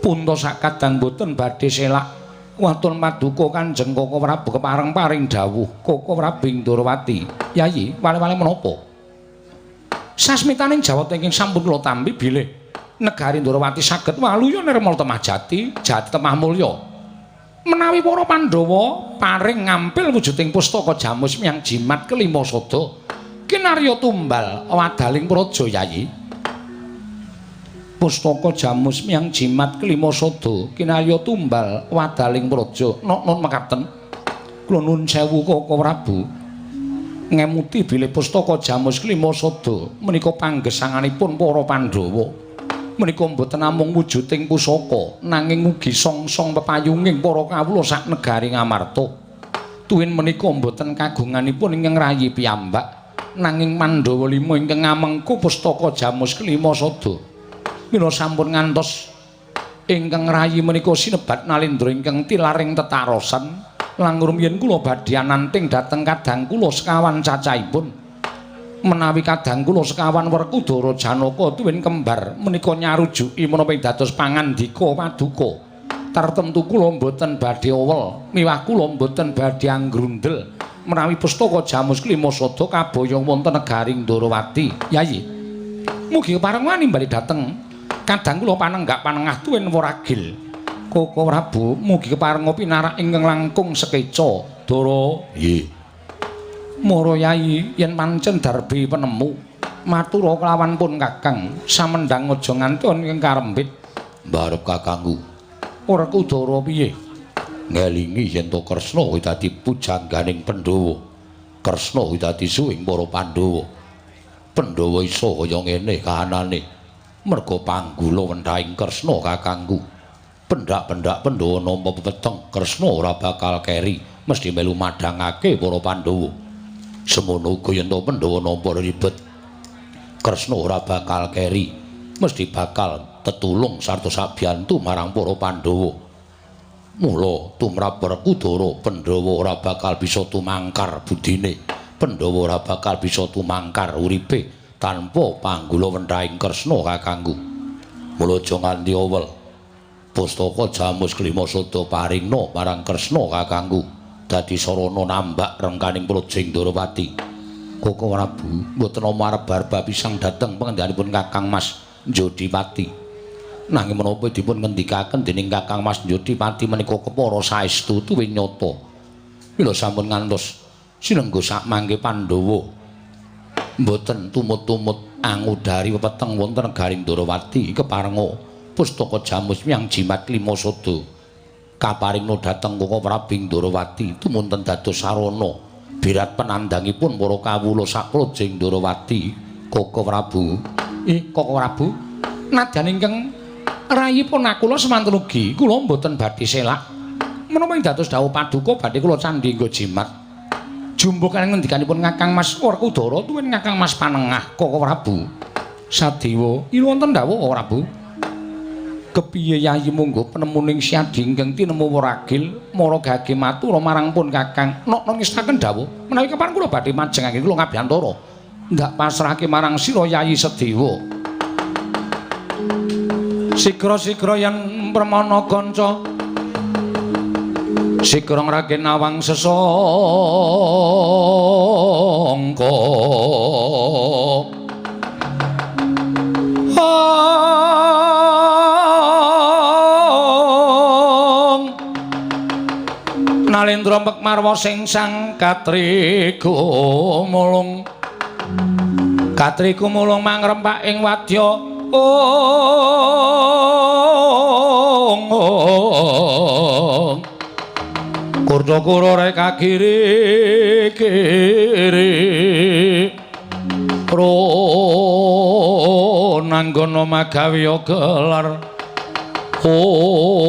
Punta sakadang boten badhe selak watun paduka Kanjeng Koko Prabu kepareng paring dawuh Koko Prabu ing Ndrawati. Yayi, wale-wale menapa? Sasmitaning jawata ingkang sampun kula tampi bilih negari Ndrawati saged waluya nirmal temah jati, jati temah mulya. Menawi para Pandhawa paring ngampil wujuding pustaka jamus miyang jimat kelima sada kinarya tumbal wadaling praja Yayi. Pustaka jamus miyang jimat kelima sada kinarya tumbal wadaling praja. Nok-nok mekaten. Kula nuwun sewu Koko Prabu. Ngemuti bilih pustaka jamus kelima sada menika panggesanganipun para Pandhawa. Menika mboten namung wujuding pusaka nanging ugi songsong pepayunging para kawula sak negari Ngamarta. Tuwin menika mboten kagunganipun ingkang rayi piyambak nanging Pandhawa lima ingkang ngamengku pustaka jamus kelima sada. Mila sampun ngantos ingkang rayi menika sinebat Nalendra ingkang tilaring tetarosan lang rumiyin kula badhe ananting dhateng kadang kula sekawan cacahipun. Menawi kadang kula sekawan Werkudara Janaka tuwin kembar menika nyarujuki menapa ing dados pangandika paduka. Tartemtu kula mboten badhe owel miwah kula mboten badhe anggrundel menawi pustaka jamus kelima sada kaboyong wonten negari Ndrawati. Yayi, mugi kepareng wani bali dhateng kadang kula panenggak panengah tuwin weragil. Koko Prabu mugi kepareng pinarak ingkang langkung sekeca. Dara. Nggih. Mara Yayi yen pancen darbi penemu matura kelawan pun Kakang samendang aja nganti ana ing karembit. Mbarep kakangku. Werkudara piye? Ngelingi yen to Kresna kuwi dadi pujangganing Pandhawa. Kresna kuwi dadi suwing para Pandhawa. Pandhawa iso kaya ngene kahanane merga panggula wendhaing Kresna kakangku. Pendak-pendak Pandhawa nampa pepeteng Kresna ora bakal keri, mesti melu madhangake para Pandhawa. Semono uga yen to Pandhawa nampa ribet Kresna ora bakal keri, mesti bakal tetulung sarta sabiyantu marang para Pandhawa. Mula tumrap Werkudara Pandhawa ora bakal bisa tumangkar budine, Pandhawa ora bakal bisa tumangkar uripe tanpa panggula wentahing Kresna kakangku. Mula aja nganti owel. Pustaka Jamus Klima Sada paringna marang Kresna kakangku dadi sarana nambak rengkaning Praja Ndorowati. Koko Prabu mboten namung arep barba pisang dhateng pangendhanipun Kakang Mas Njodipati. Nanging menapa dipun ngendikaken dening Kakang Mas Njodipati menika kepara saestu tuwin nyata. Mila sampun ngantos sinengga sak mangke Pandhawa mboten tumut-tumut angudari weteng wonten negaring Ndorowati keparenga pustaka Jamus Miang Jimat Klima Sada kaparingna dhateng Koko Prabu Ndorowati tumunten dados sarana birat penandangipun para kawula sak praja Ndorowati. Koko Prabu, Koko Prabu, nadyan ingkang rayipun akula semanten ugi kula mboten badhe selak. Menapa ing dados dawuh paduka badhe kula candhi nggo jimat. Jumbuh kaliyan ngendikanipun Kakang Mas Werkudara tuwin Kakang Mas Panengah Koko Prabu. Sadewa, ilu wonten dawuh Koko Prabu. Kepiye yayi monggo penemuning Siadi ingkang tinemu weragil mara gage matur marang pun Kakang. Nok ngestaken dawuh menawi kapan kula badhe majengake kula ngabiyantara ndak pasrahke marang sira Yayi Sedewa. Sigra-sigra yen permana kanca sigra ngrage nawang sesangka. Nalendra Pekmarwa sing sang katriku mulung katriku mulung mangrempak ing wadya ong kurda-kura reka kiri kiri pro nanggono magawe gelar ong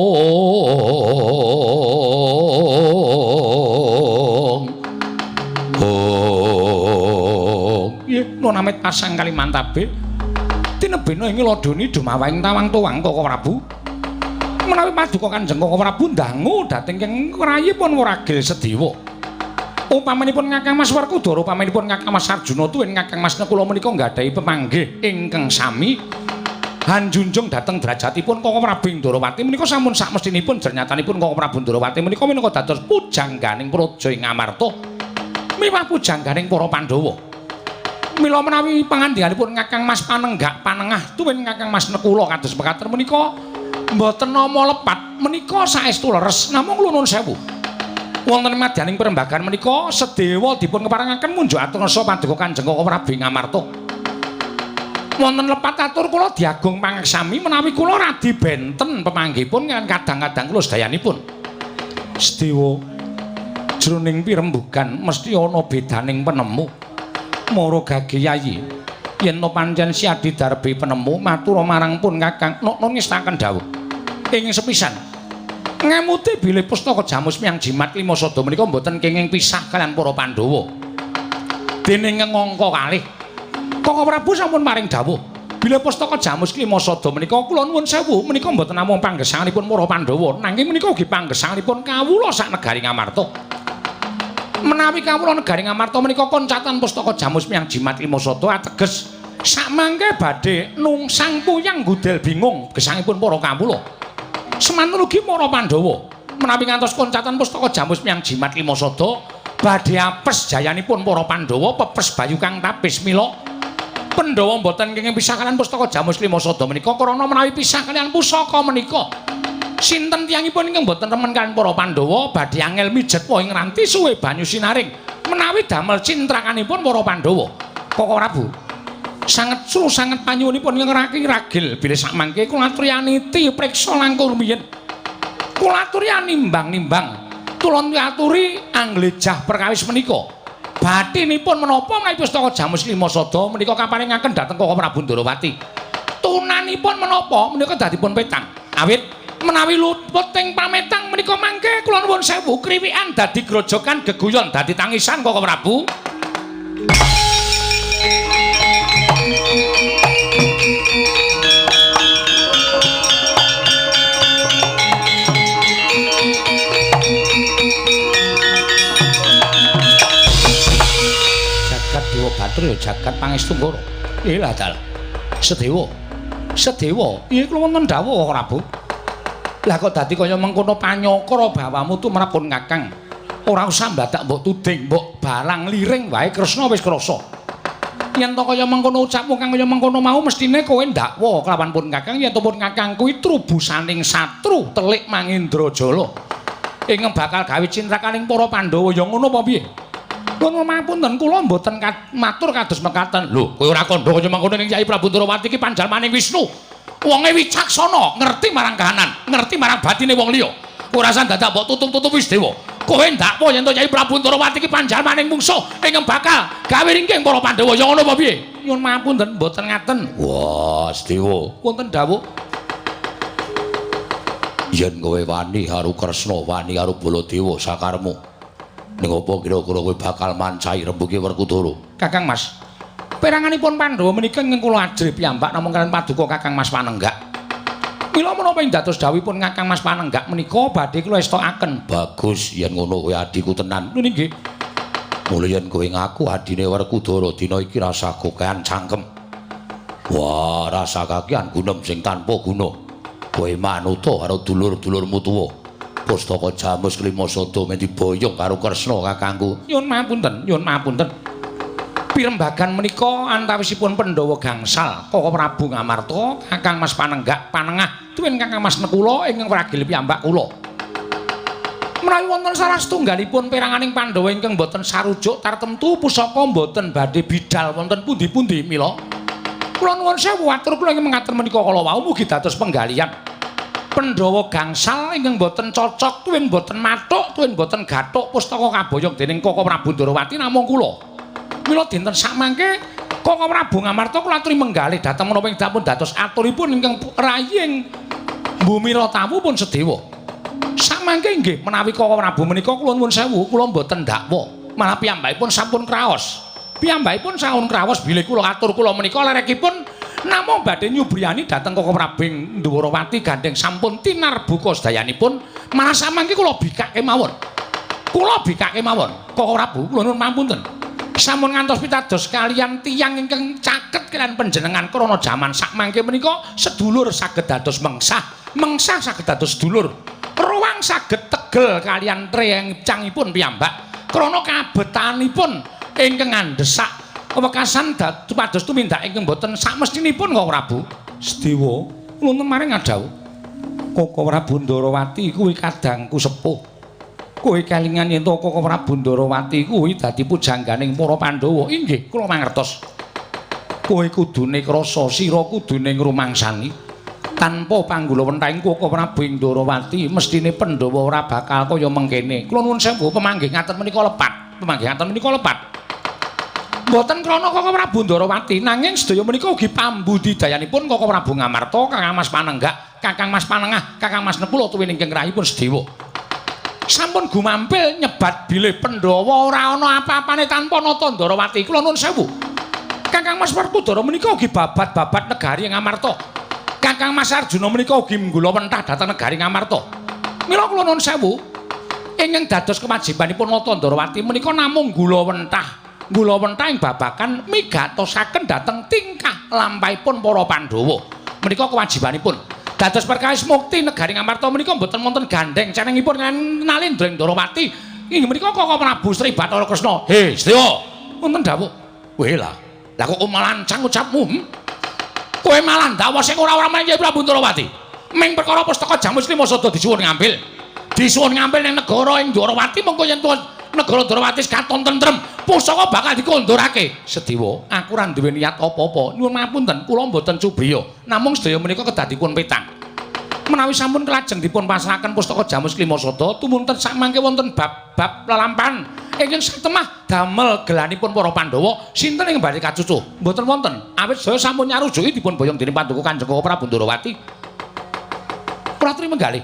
ong. Nggih namit pasang Kalimantabe tinebena ing ladoni dumawahing tawang tuwang Koko Prabu. Menawi paduka Kanjeng Koko Prabu ndangu dhateng ing rayipun Wragil Sedewa. Upamanipun Kakang Mas Werkudara, upamanipun Kakang Mas Arjuna tuwin Kakang Mas Nekula menika nggadahi pemanggih ingkang sami hanjunjung dhateng derajatipun Koko Prabu Ndorowati menika sampun sakmestinipun jernyatanipun Koko Prabu Ndorowati menika minangka dados pujangganing praja ing Amarta miwah pujangganing para Pandhawa. Mila menawi pangandikanipun Kakang Mas Panenggak Panengah tuwin Kakang Mas Nekula kados mekaten menika mboten nama lepat menika saestu leres namung nuwun sewu. Wonten madyaning perembagan menika Sedewa dipun keparengaken munjuk atur rasa paduka Kanjeng Koko Prabu ing Amarta. Wonten lepat atur kula diagung pangaksami menawi kula radi benten pemanggihipun kaliyan kadang-kadang kula sedayanipun. Sedewa jroning pirembugan mesti ana bedaning penemu. Mara gage yayi yen to pancen Siadi darbe penemu matur marang pun Kakang nok ngestaken dawuh. Ing sepisan ngemuti bilih pustaka Jamus Miang Jimat Klima Sada menika mboten kenging pisah kaliyan para Pandhawa. Dening ngangka kalih Koko Prabu sampun paring dawuh bilih pustaka Jamus Klima Sada menika kula nuwun sewu menika mboten namung panggesanganipun para Pandhawa nanging menika ugi panggesanganipun kawula sak negari Ngamarta. Menawi kawula negari Ngamarta menika koncatan pustaka Jamus Miang Jimat Klima Sada ateges sakmangke badhe nungsang puyang gudel bingung gesangipun para kawula. Semanten ugi para Pandhawa menawi ngantos koncatan pustaka Jamus Miang Jimat Klima Sada badhe apes jayanipun para Pandhawa pepes bayu kang tapis. Mila Pandhawa mboten kenging pisah kaliyan pustaka Jamus Klima Sada menika krana menawi pisah kaliyan pusaka menika sinten tiyangipun ingkang mboten remen kaliyan para Pandhawa badhe angel mijet ing ranti suwe banyu sinaring menawi damel cintrakanipun para Pandhawa. Koko Prabu sanget sru sanget panyuwunipun ngraki ragil bilih sakmangke kula aturyaniti priksa langkung rumiyin. Kula aturi nimbang-nimbang tulon aturi anglejah perkawis menika. Batinipun menapa menawi pustaka Jamus Klima Sada menika kaparingaken dhateng Koko Prabu Ndorowati. Tunanipun menapa menika dadipun petang. Awit menawi luput ing pametang menika mangke kula nuwun sewu kriwikan dadi grojogan geguyon dadi tangisan Koko Prabu. satriya jagat pangestu ngara. Elah dalah. Sedewa. Sedewa, iya kula wonten dawuh Prabu. Lah kok dadi kaya mengkono panyakra bawamu tumrap pun Kakang. Ora usah mbadak mbok tuding, mbok barang liring wae Kresna wis krasa. Yen to kaya mengkono ucapmu kang kaya mengkono mau mestine kowe ndakwa kelawan pun Kakang yen to pun Kakang kuwi trubusaning satru telik Mangendrajala. Ingkang bakal gawe cintrakaning para Pandhawa ya ngono apa piye? Kula mapunten kula mboten matur kados mekaten. Lho, kowe ora kandha kaya mengkono ning Kyai Prabu Ndrawati iki panjalmaning Wisnu. Wonge wicaksana, ngerti marang kahanan, ngerti marang batine wong liya. Ora usah dadak mbok tutup-tutup wis dewa. Kowe ndakwa yen to Kyai Prabu Ndrawati iki panjalmaning mungsuh ingkang bakal gawe ringking para Pandhawa ya ngono apa piye? Nyuwun mapunten mboten ngaten. Wah, Sedewa, wonten dawuh. Yen kowe wani karo Kresna, wani karo Baladewa sakarmu. Ning apa kira-kira kowe bakal mancai rembuge Werkudara? Kakang Mas, peranganipun Pandhawa menika ingkang kula ajrih piyambak namung kaliyan paduka Kakang Mas Panenggak. Mila menapa ing dados dawuhipun Kakang Mas Panenggak menika badhe kula estokaken. Bagus yen ngono kowe adhiku tenan. Lho nggih. Mula yen kowe ngaku adine Werkudara dina iki rasa kokean cangkem. Wah, rasa kakean gunem sing tanpa guna. Kowe manuta karo dulur-dulurmu tuwa. Pustaka Jamus Klima Sada men diboyong karo Kresna kakangku. Nyuwun mapunten, nyuwun mapunten. Pirembagan menika antawisipun Pandhawa gangsal, Kaka Prabu Ngamarta, Kakang Mas Panenggak, Panengah, tuwin Kakang Mas Nekula ingkang pragil piyambak kula. Menawi wonten salah setunggalipun peranganing Pandhawa ingkang boten sarujuk tartemtu pusaka boten badhe bidal wonten pundi-pundi mila. Kula nuwun sewu atur kula ingkang mengatur menika kala wau mugi dados penggalihan. Pandhawa gangsal ingkang boten cocok tuwin boten mathuk tuwin boten gathuk pustaka kaboyong dening Kaka Prabu Ndrawati namung kula. Mila dinten sakmangke Kaka Prabu Ngamarta kula aturi menggalih dhateng menapa ing dapun dados aturipun ingkang raying Bumi Ratawu pun sedewa. Sakmangke nggih menawi Kaka Prabu menika kula nuwun sewu kula boten ndakwa malah piyambakipun sampun kraos. Piyambakipun sampun kraos bilih kula atur kula menika lerekipun namung badhe nyubriyani dhateng Kaka Prabu Ndwarawati gandheng sampun tinarbuka sedayanipun malah samangke kula bikak kemawon. Kula bikak kemawon. Kaka Prabu kula nuwun pamunten. Sampun ngantos pitados kaliyan tiyang ingkang caket kaliyan panjenengan krana jaman sakmangke menika sedulur saged dados mengsah, mengsah saged dados sedulur. Ruwang saged tegel kaliyan trencangipun piyambak krana kabetanipun ingkang ngandhesak wekasan supados tumindak ingkang boten sakmestinipun Kaka Prabu. Sedewa wonten maring ngadhawuh. Kaka Prabu Ndrawati kuwi kadangku sepuh. Kowe kelingan yen to Kaka Prabu Ndrawati kuwi dadi pujangganing para Pandhawa. Inggih, kula mangertos. Kowe kudune krasa, sira kudune ngrumangsani. Tanpa panggula wentahing Kaka Prabu Ndrawati, mestine Pandhawa ora bakal kaya mengkene. Kula nuwun sewu pemanggih ngaten menika lepat. Pemanggih ngaten menika lepat. Mboten krana Kaka Prabu Ndrawati, nanging sedaya menika ugi pambudidayanipun Kaka Prabu Ngamarta, Kakang Mas Panenggak, Kakang Mas Panengah, Kakang Mas Nekula tuwin ingkang rahipun Sedewa. Sampun gumampil nyebat bilih Pandhawa ora ana apa-apane tanpa nata Ndrawati. Kula nuwun sewu. Kakang Mas Werkudara menika ugi babat-babat negari Ngamarta. Kakang Mas Arjuna menika ugi nggula wentah dhateng negari Ngamarta. Mila kula nuwun sewu, ingkang dados kewajibanipun nata Ndrawati menika namung gula wentah. Gula wentah ing babagan migatosaken dhateng tingkah lampahipun para Pandhawa. Menika kewajibanipun. Dados perkawis mukti negari Ngamarta menika mboten wonten gandheng cenengipun Nalendra ing Ndrawati. Inggih menika Kaka Prabu Sri Bathara Kresna. He, Sedewa. Wonten dawuh. Weh lah. Lah kok malancang ucapmu? Kowe malah ndakwa sing ora-ora marang Kyai Prabu Ndrawati. Ming perkara pustaka Jamus Lima Sada disuwun ngambil. Disuwun ngambil ning negara ing Ndrawati mengko yen negara Ndrawati katon tentrem, pusaka bakal dikondorake. Sedewa, aku ora duwe niat apa-apa. Nyuwun ngapunten, kula mboten cubriya. Namung sedaya menika kedah dipun petang. Menawi sampun kelajeng dipun pasrahaken pustaka Jamus Klima Sada, tumunten sakmangke wonten bab-bab lelampahan ingkang satemah damel gelanipun para Pandhawa, sinten ing badhe kacucuh? Mboten wonten. Awit sedaya sampun nyarujuki dipun boyong dening Paduka Kanjeng Kaka Prabu Ndrawati. Kula aturi menggalih.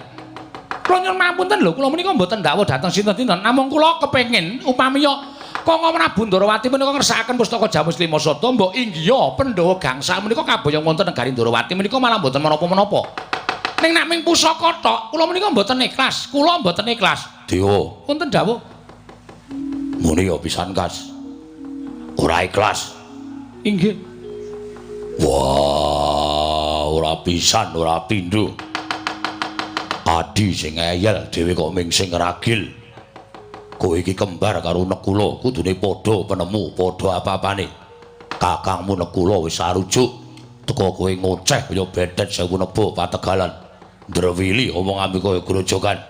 Kula nyuwun ngapunten lho, kula menika mboten ndakwa dhateng sinten-sinten, namung kula kepengin upamiya Kaka Prabu Ndrawati menika ngersakaken pustaka Jamus Lima Sada, mbok inggiha Pandhawa gangsal menika kaboyong wonten negari Ndrawati menika malah mboten menapa-menapa. Ning nek ming pusaka tok, kula menika mboten ikhlas. Kula mboten ikhlas. Dewa, Wonten dawuh. Muni ya pisan kas. Ora ikhlas. Inggih. Wah, ora pisan ora pindho. Adi sing ngeyel dhewe kok ming sing ragil. Kowe iki kembar karo Nekula, kudune padha penemu, padha apa-apane. Kakangmu Nekula wis sarujuk, teka kowe ngoceh kaya bedet sewu neba pategalan. Ndrewili omong ambi kaya grojogan.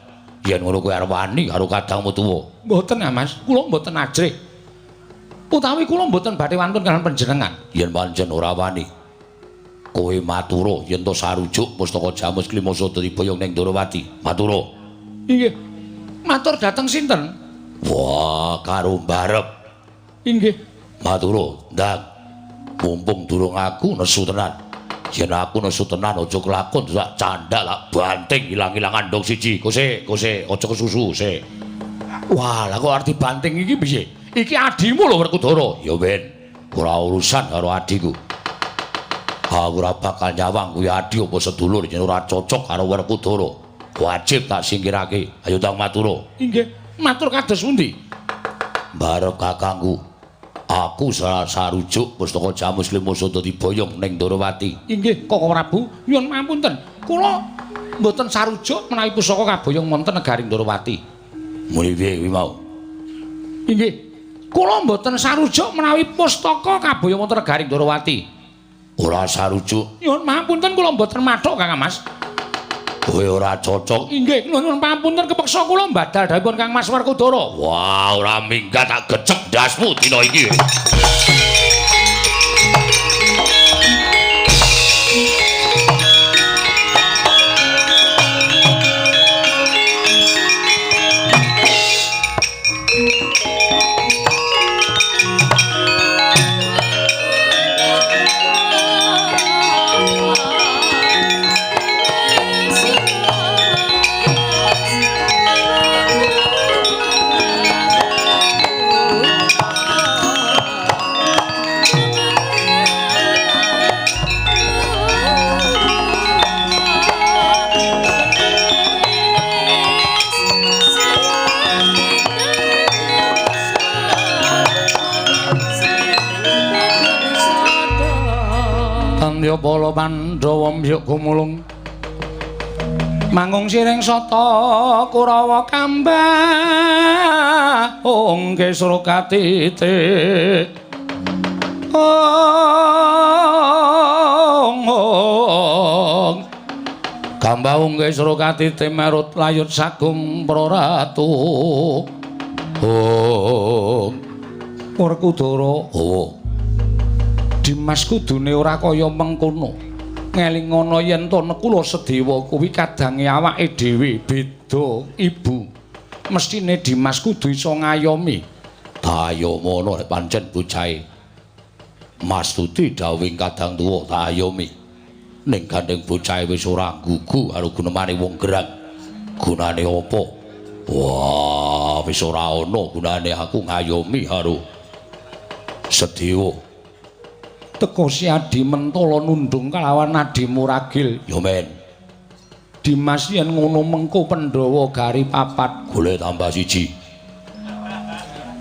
Yen ngono kowe arep wani karo kadangmu tuwa. Mboten, Mas, kula mboten ajrih. Utawi kula mboten badhe wantun kaliyan panjenengan. Yen pancen ora wani, kowe matura yen to sarujuk pustaka Jamus Klima Sada diboyong ning Ndorowati. Matura. Inggih. Matur dhateng sinten? Wah, karo mbarep. Inggih. Matura, ndang. Mumpung durung aku nesu tenan. Yen aku nesu tenan aja kelakon sak candhak lak banting ilang-ilangan ndong siji. Kose, kose, aja kesusu, se. Wah, lah kok arep dibanting iki piye? Iki adimu lho Werkudara. Ya ben, ora urusan karo adiku. Aku ora bakal nyawang kuwi adi apa sedulur yen ora cocok karo Werkudara. Wajib tak singkirake. Ayo tang matura. Inggih. Matur kados pundi? Barep kakangku. Aku sarujuk pustaka Jamus Lima Sada diboyong ning Ndorowati. Inggih, Koko Prabu, nyuwun pangapunten. Kula mboten sarujuk menawi pusaka kaboyong wonten negari Ndorowati. Muni piye kuwi mau? Inggih. Kula mboten sarujuk menawi pustaka kaboyong wonten negari Ndorowati. Ora sarujuk. Nyuwun pangapunten kula mboten mathuk Kang Mas. Kowe ora cocok. Inggih, nyuwun pangapunten kepeksa kula mbadal dhawuhipun Kang Mas Werkudara. Wah, ora minggat tak gecek ndasmu dina iki. Tandya pala Pandhawa mbyuk gumulung mangung siring sata Kurawa kambah ong kesra katiti ong ong kambah kesra katiti merut layut sagung praratu ong Werkudara. Oh, Dimas kudune ora kaya mengkono. Ngelingono yen to Nekula Sedewa kuwi kadange awake dhewe beda ibu. Mestine Dimas kudu iso ngayomi. Tayomono nek pancen bocahe Mas Tuti dawuhing kadang tuwa tak ayomi. Ning gandeng bocahe wis ora gugu karo gunemane wong gerang. Gunane apa? Wah, wis ora ana gunane aku ngayomi karo Sedewa. Teka si Adi Mentala nundung kalawan Adi Muragil. Ya men. Dimas yen ngono mengko Pandhawa gari papat. Golek tambah siji.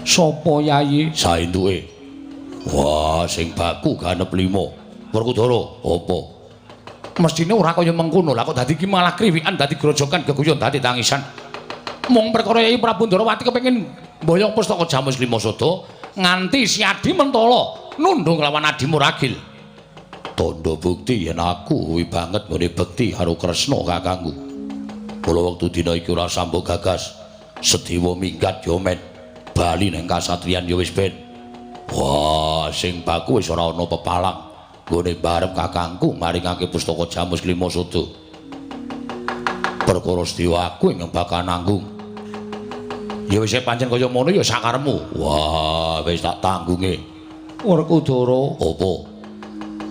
Sapa yayi? Saentuke. Wah, sing baku ganep 5. Werkudara, apa? Mestine ora kaya mengkono. Lah kok dadi iki malah kriwikan, dadi grojokan, geguyon, dadi tangisan. Mung perkara Yayi Prabu Ndorowati kepengin mboyong pustaka Jamus Lima Sada nganti si Adi Mentala nundung lawan Adi Muragil. Tandha bukti yen aku kuwi banget nggone bekti karo Kresna kakangku. Kula wektu dina iki ora sambung gagas. Sedewa minggat ya men. Bali nang kasatriyan ya wis ben. Wah, sing baku wis ora ana pepalang. Nggone barep kakangku maringake pustaka Jamus Lima Sada. Perkara sedewa aku ing bakal nanggung. Ya wis pancen kaya ngono ya sakarepmu. Wah, wis tak tanggunge. Werkudara, apa?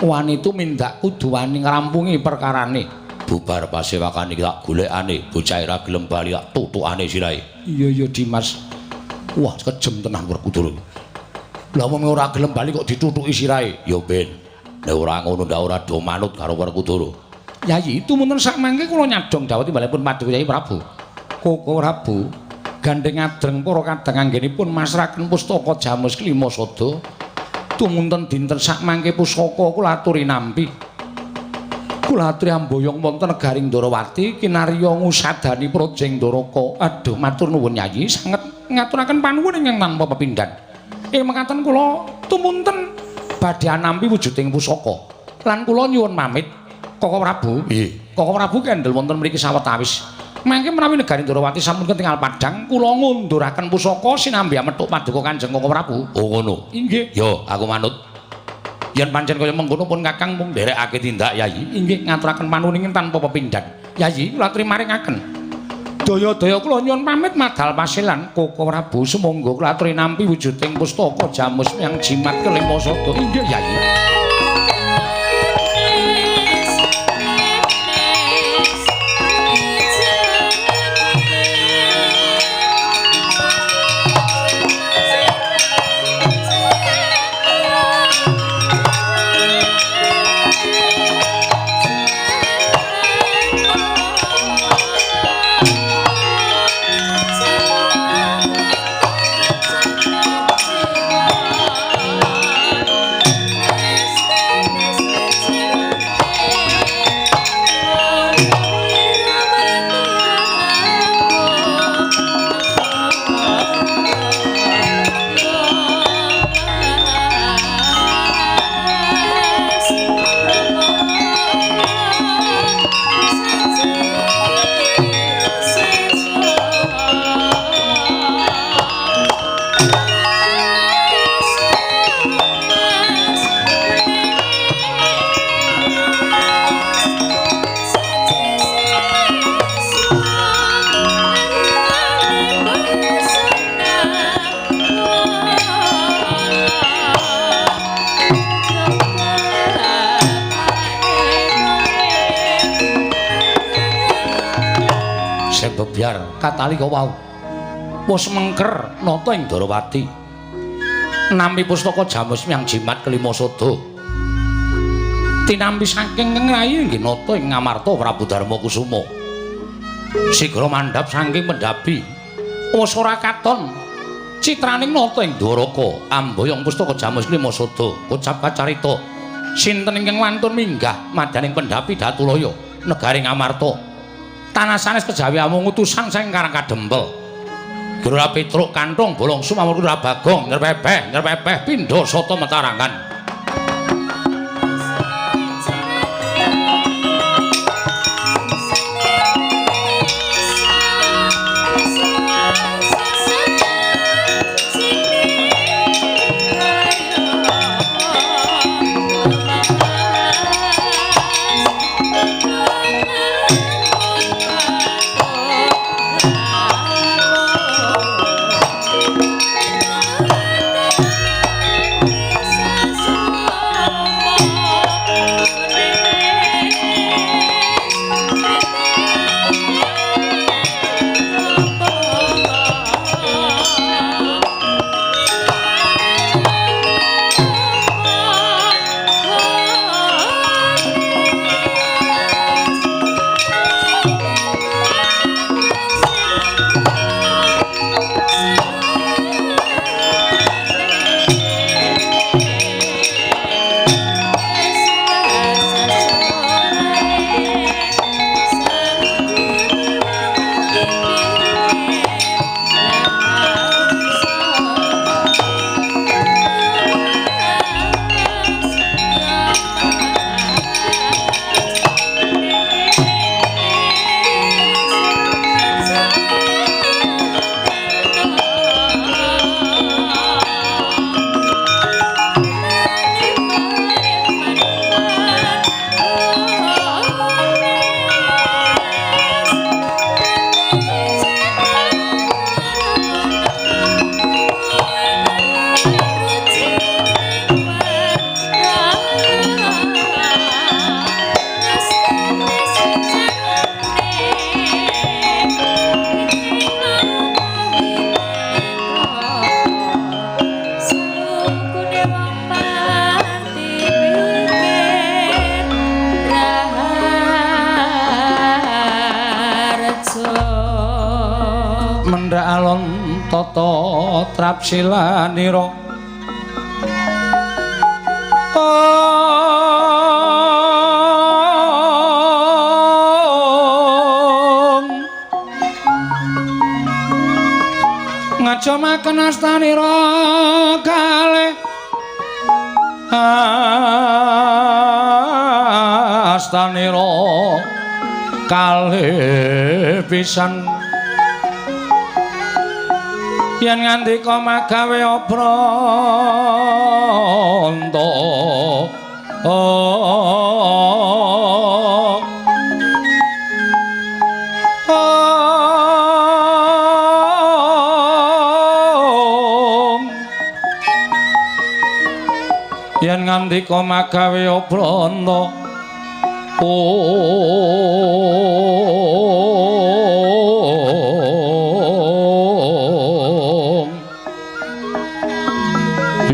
Wani tumindak kudu wani ngrampungi perkarane. Bubar pasewakan iki tak golekane, bocah ora gelem bali tak tutukane sirahe. Iya iya Dimas. Wah, kejem tenan Werkudara. Lah wong ora gelem bali kok ditutuki sirahe. Ya ben. Nek ora ngono ndak ora do manut karo Werkudara. Yayi, tumunten sak mangke kula nyadong dawuh timbalipun Paduka Yayi Prabu. Koko Prabu, gandeng adreng para kadang anggenipun masraken pustaka Jamus Klima Sada. Tumunten dinten sakmangke pusaka kula aturi nampi. Kula aturi amboyong wonten negaring Ndorowati kinarya ngusadani Projeng Ndoraka. Aduh, matur nuwun Yayi, sanget ngaturaken panuwun ingkang tanpa pepindhan. Ing mekaten kula tumunten badhe nampi wujuding pusaka. Lan kula nyuwun pamit Koko Prabu. Nggih. Koko Prabu kendel wonten mriki sawetawis. Mangke menawi negari Ndorowati sampun ketingal padhang, kula ngunduraken pusaka sinambi amethuk paduka Kanjeng Koko Prabu. Oh ngono. Inggih. Yo, aku manut. Yen pancen kaya mengkono pun Kakang mung nderekake tindak Yayi. Inggih, ngaturaken panuwun tanpa pepindhan. Yayi, kula atrimaringaken. Daya-daya kula nyuwun pamit madal pasilan Koko Prabu, sumangga kula aturi nampi wujuding pustaka jamus yang jimat kelima sada. Inggih, Yayi. Sebebyar katalika wau wis mengker nata ing Ndorowati nampi pustaka jamus yang jimat kelima sada tinampi saking ngrayi nggih nata ing Ngamarta Prabu Darma Kusuma sigra mandhap saking pendhapi wis ora katon citraning nata ing Dwaraka amboyong pustaka jamus lima sada kocap kacarita sinten ingkang wantun minggah madyaning pendhapi Datulaya negari Ngamarta tanah sanes kejawi amung utusan saking Karang Kadempel. Gerora Petruk kanthong bolong sumamur Bagong nyerpepeh nyerpepeh pindha sata metarangan. Mendhak alon tata trapsilanira Disumaken astanira kalih astanira kalih pisan yen ngandika magawe obranta yen ngandika magawe obranta ing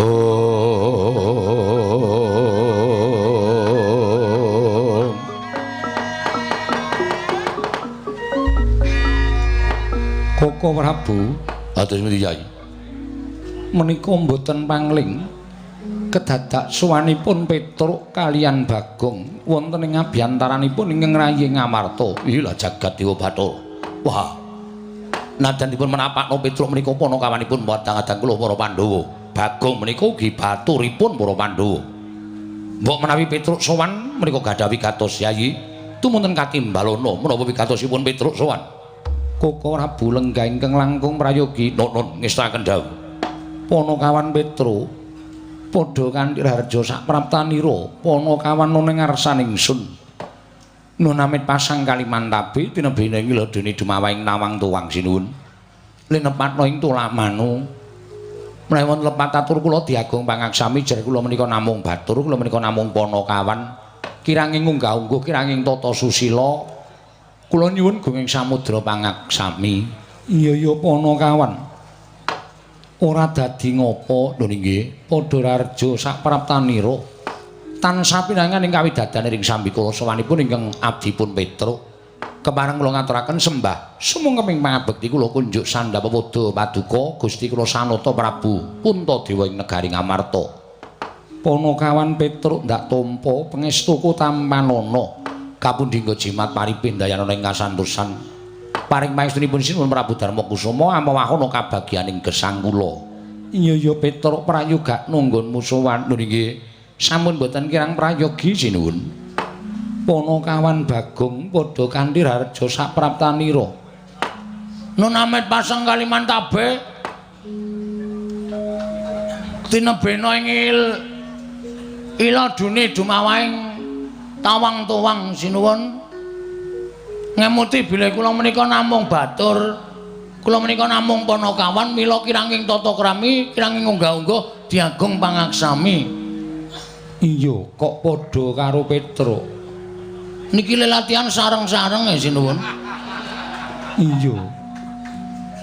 ong Koko Prabu atus pundi Yai menika mboten pangling kedadak suwanipun Petruk kaliyan Bagong wonten ing abyantaranipun ingkang rayi Ngamarta. Ila jagat Dewa Bathara. Wah. Najan dipun menapakno Petruk menika panakawanipun wadang-adang kula para Pandhawa. Bagong menika ugi baturipun para Pandhawa. Mbok menawi Petruk sowan menika gadah wigatos Yayi, tumunten katimbalana menapa wigatosipun Petruk sowan. Koko Prabu lenggah ingkang langkung prayogi Nun ngestakaken dawuh. Panakawan Petruk padha kanthi raharja sapraptanira panakawan ana ngarsaning ingsun. Nun amit pasang Kalimantabe tinebene ing ladene dumawahing nawang tuwang sinuwun. Linepatna ing tulamanu. Menawi wonten lepat atur kula diagung pangaksami jer kula menika namung batur, kula menika namung panakawan. Kiranging unggah-ungguh, kiranging tata susila. Kula nyuwun gunging samudra pangaksami. Iya ya panakawan. Ora dadi ngapa lho nggih, padha raharja sapraptanira. Tansah pinangan ing kawidadan ing sambikala sowanipun ingkang abdipun Petruk. Kepareng kula ngaturaken sembah sumangga pangabekti kula kunjuk sandhap pepoda paduka Gusti kula Sanata Prabu Puntadewa ing negari Ngamarta. Panakawan Petruk ndak tampa pangestuku tampanana kapundi nggo jimat paripin dayanana ing kasantosan. Paring pangestunipun Sinuwun Prabu Darma Kusuma amawahana kabagyaning gesang kula. Iya ya Petruk prayoga nunggonmu sowan lho nggih. Sampun boten kirang prayogi sinuwun. Panakawan Bagong padha kanthi raharja sapraptanira. Nun amit pasang Kalimantabe tinebena ing iladune dumawahing tawang tuwang sinuwun. Ngemuti bilih kula menika namung batur, kula menika namung panakawan, mila kiranging tata krami, kiranging unggah-ungguh diagung pangaksami. Iya, kok padha karo Petruk. Niki lelatihan sareng-sareng ya sinuwun. Iya.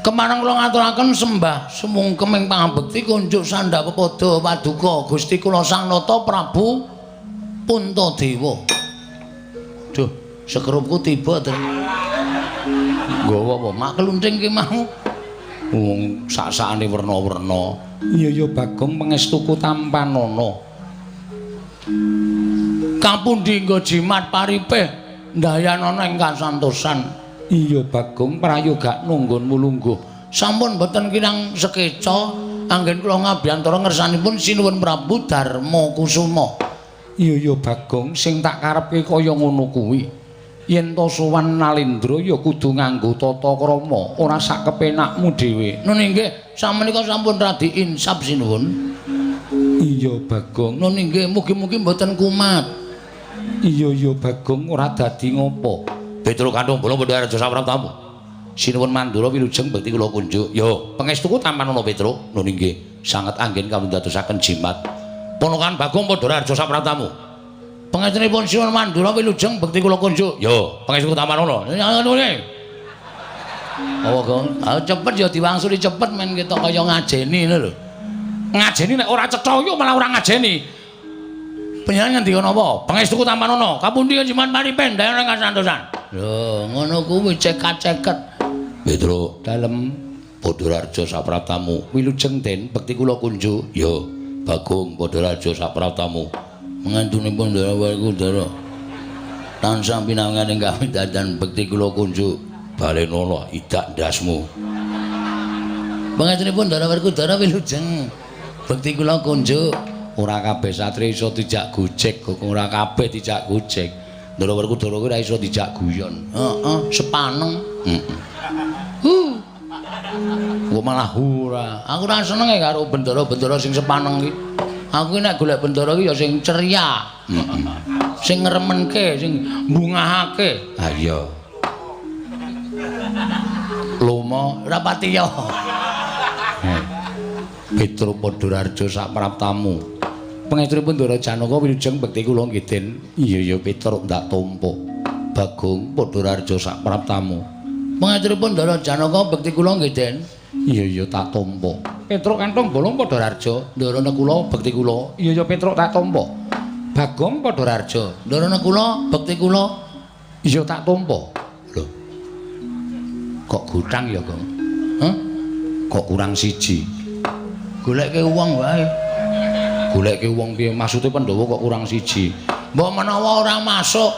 Kemareng kula ngaturaken sembah sumungkem ing pangabekti kunjuk sandhap pepoda paduka Gusti kula Sang Nata Prabu Puntadewa. Duh, sekerupku tiba to. Nggawa apa? Mak klunting ki mau. Wong sak-sakane werna-werna. Iya ya Bagong pangestuku tampanana. Kapundi nggo jimat paripih ndayanana ing kasantosan. Iya Bagong prayoga nunggonmu lungguh. Sampun boten kirang sekeca anggen kula ngabiyantara ngersanipun Sinuwun Prabu Darma Kusuma. Iya ya Bagong sing tak karepke kaya ngono kuwi. Yen to sowan Nalendra ya kudu nganggo tata krama, ora sak kepenakmu dhewe. Nun inggih, samenika sampun radi insaf sinuwun. Iya Bagong. Nun inggih, mugi-mugi mboten kumat. Iya ya Bagong ora dadi ngopo. Petruk kantung bolong padha raja sapraptamu. Sinuwun Mandura wilujeng bekti kula kunjuk. Yo, pangestuku tampanana Petruk. Nun inggih, sanget anggen kawindadosaken jimat. Ponokan Bagong padha raja sapraptamu. Pangestunipun Sinuwun Mandura wilujeng bekti kula kunjuk. Yo, pangestuku tampanana. Ngene. Apa, Gong? Ah cepet ya diwangsuli cepet men ketok kaya ngajeni ngono lho. Ngajeni nek ora cetha yo malah ora ngajeni. Panjenengan ngendika napa? Pangestuku tampanana. Kapundi jimat paripen dayana kasantosan. Lho, ngono kuwi cekat-ceket. Petruk, dalem padha raja sapraptamu. Wilujeng Den bekti kula kunjuk. Yo, Bagong padha raja sapraptamu. Mengantunipun Ndara Werkudara. Tansah pinangan ing kawidadadan bekti kula kunjuk. Balenono idak ndasmu. Pangestunipun Ndara Werkudara wilujeng bekti kula kunjuk. Ora kabeh satri iso dijak gojek, kok ora kabeh dijak gojek. Ndara Werkudara kuwi ora iso dijak guyon. Heeh, sepaneng. Heeh. Huh. Kok malah ora. Aku ora seneng karo bendara-bendara sing sepaneng iki. Aku nek golek bendara iki ya sing ceria. Heeh. Sing ngremenke, sing mbungahake. Ha iya. Lomo ora pati ya. Petro Padhararja sak praptamu. Pangestunipun Ndara Janaka wilujeng bekti kula nggih Den. Iya ya Petro ndak tampa. Bagong Padhararja sak praptamu. Pangestunipun Ndara Janaka bekti kula nggih Den. Iya ya tak tampa. Petro kantong bolong Padhararja, Ndara Nekula bekti kula. Iya ya Petro tak tampa. Bagong Padhararja, Ndara Nekula bekti kula. Iya tak tampa. Lho. Kok gutang ya, Gong? Hah? Kok kurang siji? Goleke wong wae. Goleke wong piye? Maksude Pandhawa kok kurang siji? Mbok menawa ora masuk.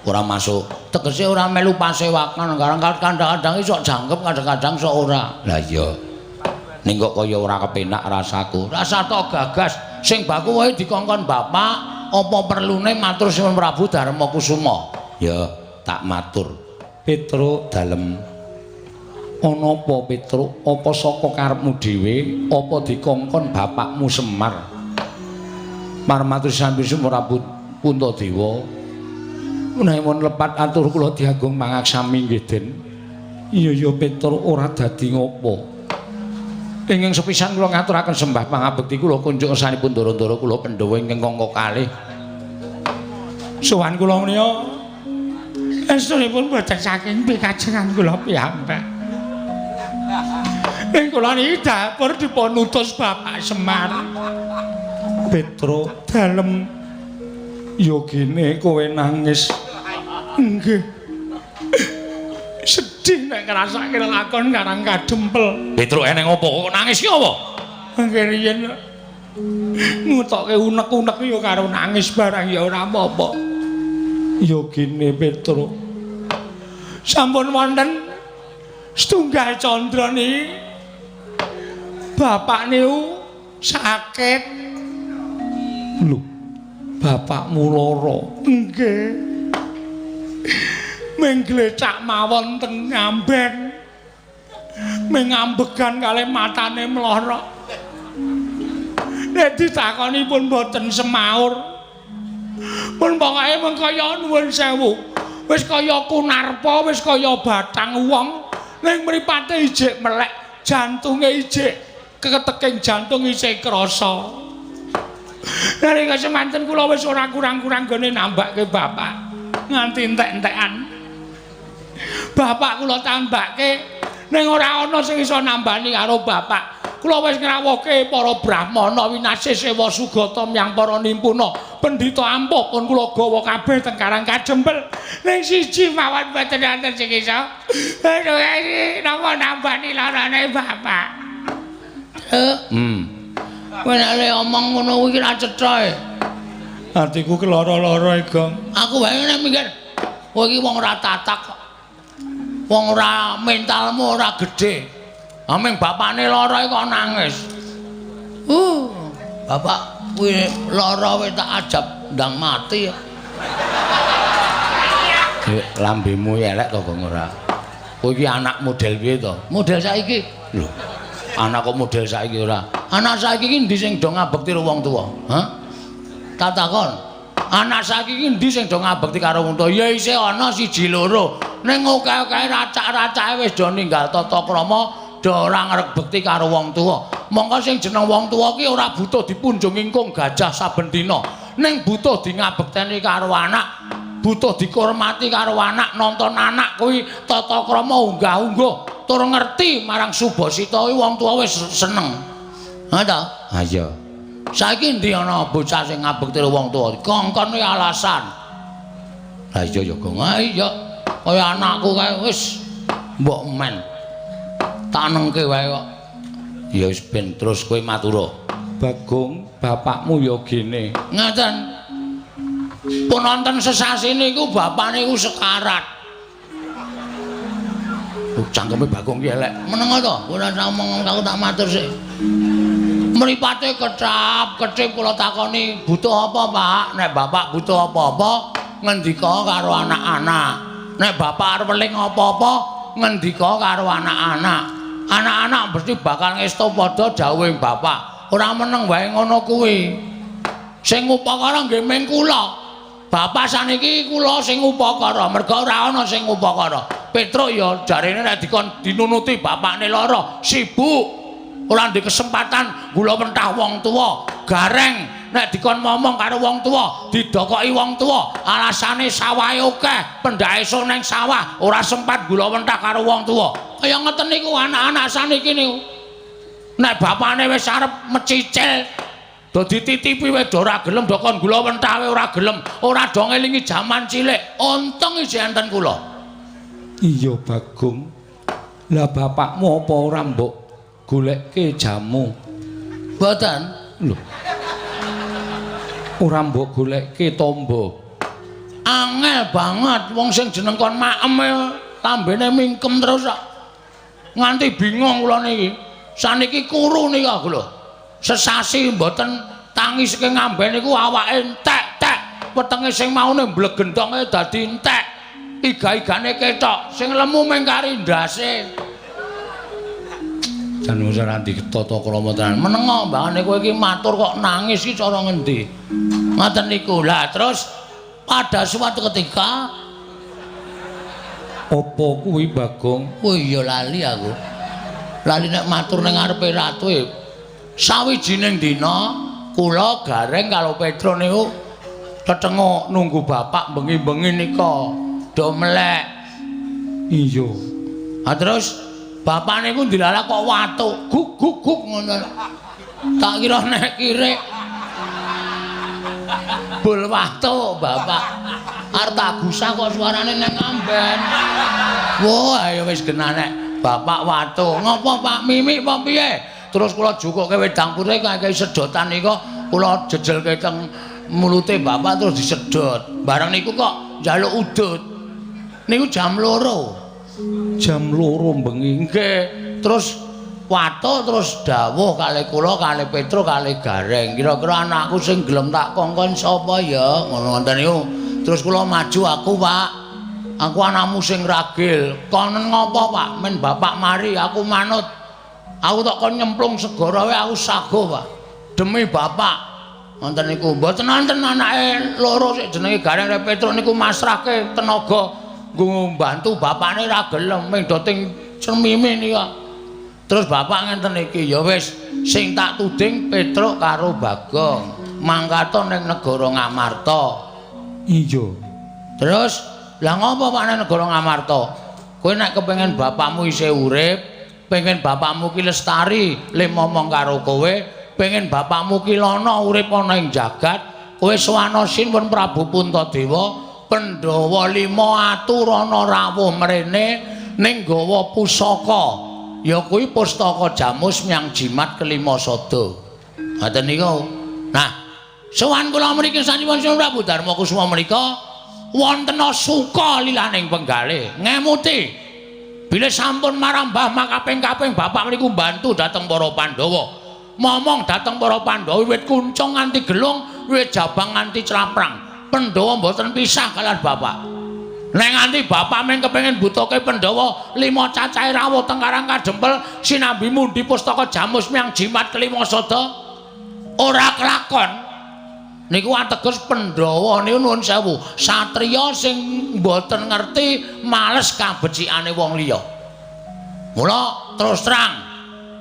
Ora masuk. Tegese ora melu pasewakan. Kadang-kadang sok jangkep, kadang-kadang sok ora. Lah iya. Ning kok kaya ora kepenak rasaku. Rasa tok gagas sing baku wae dikongkon bapak, apa perlune matur Suwun Prabu Darma Kusuma? Ya, tak matur. Petro dalem. Ana apa Petro? Apa saka karepmu dhewe? Apa dikongkon bapakmu Semar? Marmatur sambi Prabu Puntadewa. Menawi lepat atur kula diagung mangaksami nggih Den. Iya ya Petro ora dadi ngopo. Ingkang sepisan kula ngaturaken sembah pangabekti kula kunjuk ngersanipun ndara-ndara kula Pandhawa ingkang angka kalih. Sowan kula menika estunipun boten saking pikajengan kula piyambak. Ing kula niki dapur dipun utus Bapak Semar. Petro dalem yogine kowe nangis. Nggih. Sedih nek ngrasake lakon Karang Kadempel. Petro eneng apa kok nangis ki apa? Nggih riyen ngutokke unek-unek ya karo nangis barang ya ora apa-apa. Yogine Petro. Sampun wonten setunggal candra niki bapak niku sakit. Lho, bapakmu lara? Nggih. Ming glecak mawon teng ngamben. Ming ngambegan kalih matane mlorok. Nek ditakoni pun boten semaur. Pun pokoke mung kaya nuwun sewu. Wis kaya kunarpa, wis kaya bathang wong. Ning mripate ijik melek, jantunge ijik keteking jantung isih krasa. Nalika semanten kula wis ora kurang-kurang gone nambake bapak nganti entek-entekan. Bapak kula tambake ning ora ana sing iso nambani karo bapak. Kula wis ngrawuhke para brahmana winasih sewa sugata myang para nimpuna pendhita ampuh pun kula gawa kabeh teng Karang Kajempel. Ning siji mawon boten wonten sing iso. Aduh, napa nambani larane bapak? Kowe nek omong ngono kuwi ra cetha e. Atiku keloro-loro e, Gong. Aku wae nek mikir, kowe iki wong ora tatak kok. Wong ora mentalmu ora gedhe. Aming bapakne lara kok nangis. Bapak kuwi lara wis tak ajab ndang mati. Lambemu elek to, Gong ora? Kowe iki anak model piye to? Model saiki. Lho. Anak kok model saiki ora? Anak saiki iki endi sing do ngabekti karo wong tuwa? Hah? Tak takon. Anak saiki iki endi sing do ngabekti karo wong tuwa? Ya isih ana siji loro. Ning akeh-akeh racak-racake wis do ninggal tata krama, do ora ngrebekti karo wong tuwa. Mongko sing jeneng wong tuwa ki ora butuh dipunjung ingkung gajah saben dina. Ning butuh di ngabekteni karo anak, butuh dikurmati karo anak, nonton anak kuwi tata krama unggah-ungguh. Tur ngerti marang subasita kuwi wong tuwa wis seneng. Ha ta? Ha iya. Saiki endi ana bocah sing ngabekti wong tuwa? Kongkon kuwi alasan. Lah iya ya, Gong. Ha iya. Kaya anakku kae wis mbok men. Tak nengke wae kok. Ya wis ben terus kowe matura. Bagong, bapakmu ya gene. Ngaten. Pun wonten sesasi niku bapak niku sekarat. Oh, cangkeme Bagong ki elek. Meneng to, ora ngomong aku tak matur sik. Mripate kecap, kecip kula takoni, butuh apa, Pak? Nek bapak butuh apa-apa, ngendika karo anak-anak. Nek bapak arep weling apa-apa, ngendika karo anak-anak. Anak-anak mesti bakal ngesto padha dawuhe bapak. Ora meneng wae ngono kuwi. Sing ngupakara nggih ming kula. Bapak saniki kula sing ngupakara, merga ora ana sing ngupakara. Petruk ya jarene nek dikon dinunuti bapakne lara, sibuk. Ora ndek kesempatan gula mentah wong tuwa. Gareng nek dikon momong karo wong tuwa, didokoki wong tuwa, alasane sawahe akeh, pendhake esuk nang sawah, ora sempat gula mentah karo wong tuwa. Kaya ngeten niku anak-anak saniki niku. Nek bapakne wis arep mecicil, do dititipi wis ora gelem, do kon gula mentah ora gelem, ora do ngelingi jaman cilik. Untung isih enten kula. Iya Bagong. Lah bapakmu apa ora mbok golekke jamu? Mboten. Lho. Ora mbok golekke tombo. Angel banget wong sing jeneng kon maem lambene mingkem terus kok. Nganti bingung kula niki. Saniki kuru niki aku lho. Sesasi mboten tangi saking ngamben niku awake entek-tek. Wetenge sing maune mblegendonge dadi entek. Iga-igane ketok, sing lemu mung kari ndase. Jan wis ora ditata krama tenan. Menengo mbangane kowe iki matur kok nangis iki cara ngendi? Ngoten niku. Lah terus pada suatu ketika apa kuwi Bagong? Oh iya lali aku. Lali nek matur ning ngarepe ratu e. Sawijining dina kula Gareng karo Petro niku tetenguk nunggu bapak bengi-bengi nika do melek. Iya. Ha terus bapak niku ndilalah kok watuk guk guk guk ngono. Tak kira nek kirik bul watuk bapak. Arep tak gusah kok suarane nang amben. Wah, ayo wis genah nek bapak watuk. Ngopo Pak Mimik apa piye? Terus kula jukuke wedang putih kakehi sedotan nika kula jejelke teng mulute bapak terus disedot. Bareng niku kok njaluk udut. Niku jam 2. Jam 2 bengi. Nggih. Terus watuk terus dawuh kalih kula, kalih Petro, kalih Gareng. Kira-kira anakku sing gelem tak kongkon sapa ya? Ngono ngoten niku. Terus kula maju aku, Pak. Aku anakmu sing ragil. Konen ngopo, Pak? Men bapak mari aku manut. Aku tak kon nyemplung segara wae aku sago, Pak. Demi bapak. Ngoten niku. Mboten wonten anake loro sik jenenge Gareng karo Petro niku masrahke tenaga nggo mbantu bapakne ra gelem ming do ting cemime nika. Terus bapak ngenten iki, ya wis sing tak tuding Petruk karo Bagong mangkata ning negara Ngamarta. Iya. Terus lah ngopo Pak ning negara Ngamarta? Kowe nek kepengin bapakmu isih urip, pengen bapakmu ki lestari le momong karo kowe, pengen bapakmu ki lana urip ana ing jagat, kowe sowana Sinuwun Prabu Puntadewa, Pandhawa 5 aturana rawuh mrene ning gawa pusaka. Ya kuwi pustaka Jamus Myang Jimat kelima sada. Ngoten niku. Nah, sowan kula mriki sanipun Sinuwun Prabu Darma Kusuma menika wonten suka lilaning penggalih ngemuti bilih sampun marambah makaping-kaping bapak mriku mbantu dhateng para Pandhawa. Momong dhateng para Pandhawa wiwit kuncung nganti gelung, wiwit jabang nganti claprang. Pandhawa mboten pisah kalian bapak. Nek nganti bapak mung kepengin butuhke Pandhawa 5 cacahe rawuh teng Karang Kadempel sinambi mundi pustaka Jamus Myang Jimat kelima sada ora kelakon. Niku ateges Pandhawa niku nuwun sewu, satriya sing mboten ngerti males kabecikane wong liya. Mula terus terang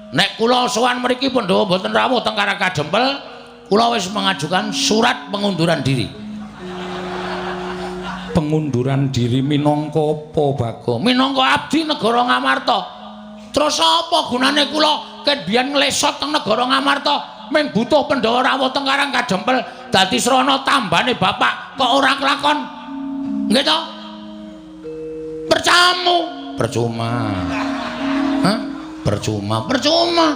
nek kula sowan mriki Pandhawa mboten rawuh teng Karang Kadempel, kula wis mengajukan surat pengunduran diri. Pengunduran diri minangka apa, Bagong? Minangka abdi negara Ngamarta. Terus apa gunane kula ket biyen nglesot teng negara Ngamarta mung butuh Pandhawa rawuh teng Karang Kadempel dadi srana tambane bapak kok ora kelakon? Nggih to? Percamu. Percuma. Hah? Percuma, percuma.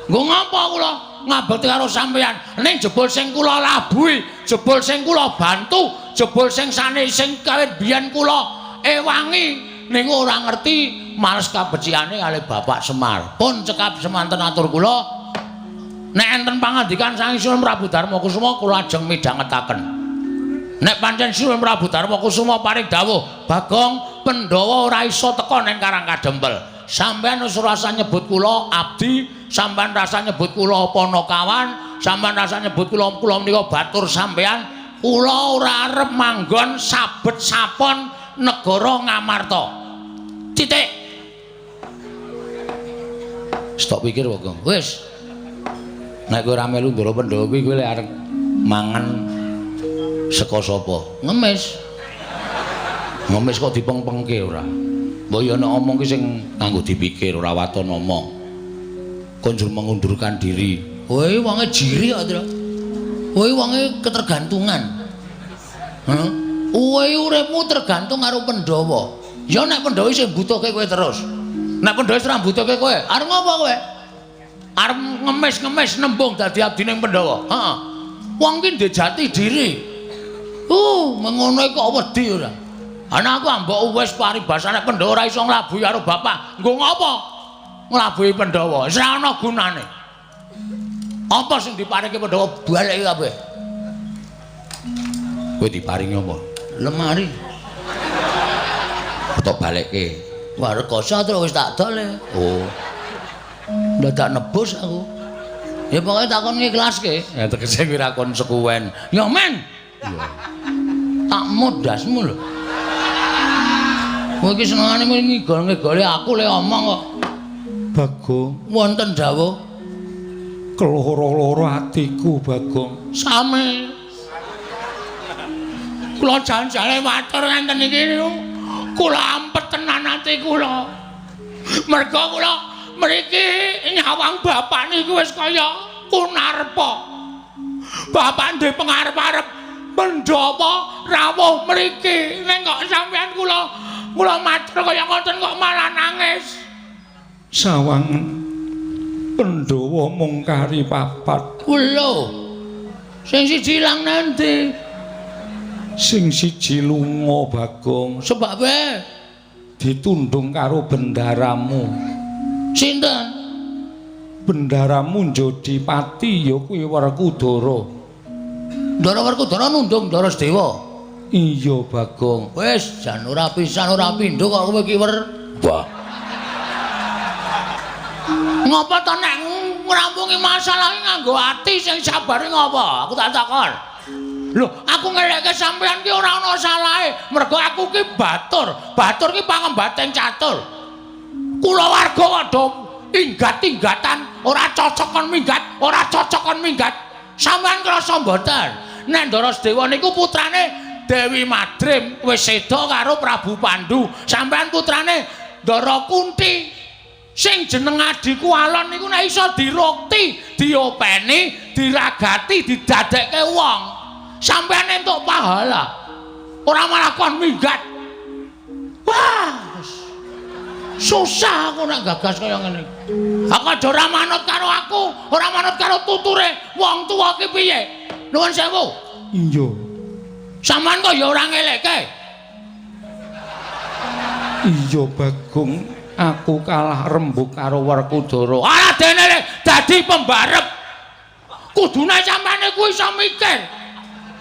Nggo ngapa kula ngabekti karo sampeyan? Ning jebul sing kula labuhi, jebul sing kula bantu, jebul sing sane sing kawit biyen kula ewangi ning ora ngerti males kabecikane kalih Bapak Semar. Pun cekap semanten atur kula. Nek enten pangandikan saking Sinuwun Prabu Darma Kusuma kula ajeng midhangetaken. Nek pancen Sinuwun Prabu Darma Kusuma paring dawuh, Bagong Pandhawa ora iso teka ning Karang Kadempel. Sampeyan wis rasa nyebut kula abdi, sampeyan rasa nyebut kula panakawan, sampeyan rasa nyebut kula kula menika batur sampeyan, kula ora arep manggon sabet sapon negara Ngamarta. Titik. Stok pikir Bagong. Wis. Nek kowe ora melu Ndara Pandhawa kuwi kowe lek arep mangan saka sapa? Ngemis. Ngemis kok dipengpengke ora? Mbok ya nek omong ki sing nganggo dipikir ora waton omong. Konjur mengundurkan diri. Kowe wonge jiri kok, Tru. Kowe wonge ketergantungan. Heeh. Kowe uripmu tergantung karo Pandhawa. Ya nek Pandhawa isih mbutuhke kowe terus. Nek Pandhawa wis ora mbutuhke kowe, arep ngopo kowe? Arep ngemis-ngemis nembung dadi abdine Pandhawa. Heeh. Wong ki ndek jati diri. Mengono kok wedi ora. Ana aku ambok wis paribasane Pandhawa ora iso nglabuhi karo bapak. Nggo ngopo? Nglabuhi Pandhawa. Wis ora ana gunane. Apa sing diparingi Pandhawa baleki kabeh. Kowe diparingi apa? Lemari. Tok balekke. Wah, rekoso terus wis tak dol. Oh. Ndadak nebus aku. Ya pokoke takon ngiklaske. Ya tegese kuwi ra konsekuen. Ya men. Iya. Tak modasmu lho. Kowe iki senengane ngigol-ngigoli aku le omong kok. Bagong, wonten dawuh. Keloro-loro atiku, Bagong. Sami. Kula jan-jane matur ngenten iki niku. Kula ampet tenan ati kula. Merga kula mriki nyawang bapak niku wis kaya kunarpa. Bapak duwe pengarep-arep Pandhawa rawuh mriki. Ning kok sampeyan kula kula matur kaya ngoten kok malah nangis. Sawangen Pandhawa mung kari papat. Lho. Sing siji ilang nanti? Sing siji lunga, Bagong. Sebabe ditundung karo bendaramu. Sinten? Bendaramu njodi pati ya kuwi Werkudara. Ndara Werkudara nundung Ndara Sedewa. Iya, Bagong. Wis jan ora pisan ora pindho kok kowe iki wer. Wah. Ngapa to nek ngrampungi masalah iki nganggo ati sing sabare ngapa? Aku tak takon. Lho, aku ngeleke sampeyan ki ora ana salahe. Mergo aku ki batur. Batur ki pangembating catur. Kulawarga kok do inggat-inggatan, ora cocok kon minggat, ora cocok kon minggat. Sampeyan krasa mboten? Nek Ndara Sedewa niku putrane Dewi Madrim wis seda karo Prabu Pandu. Sampeyan putrane Ndara Kunti. Sing jeneng adhiku Alon niku nek iso dirukti, diopeni, diragati, didadekke wong. Sampeyan entuk pahala. Ora malah kon minggat. Wah. Susah aku nek gagas kaya ngene. Aku aja ora manut karo aku, ora manut karo tuture wong tuwa ki piye? Nuwun sewu. Iya. Sampeyan kok ya ora ngelekke. Iya, Bagong, aku kalah rembug karo Werkudara. Ora dene dadi pembarep. Kudune sampeyan iku iso mikir.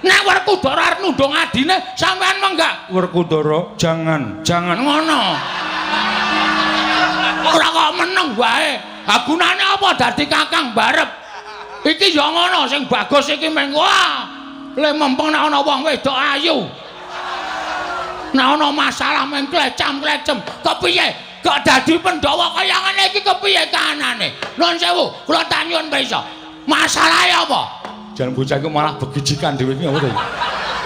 Nek Werkudara arep nundung adine, sampeyan menggak. Werkudara, jangan, jangan ngono. Ora kok meneng wae. Ha gunane apa dadi kakang barep? Iki ya ngono sing bagus iki meng wah. Le mempeng nek ana wong wedok ayu. Nek ana masalah meng klecam-klecem, kepiye? Kok dadi Pandhawa kaya ngene iki kepiye kahanane? Nuwun sewu, kula tak nyuwun pirsa. Masalahe apa? Jan bocah iku malah begijikan dhewe iki apa to?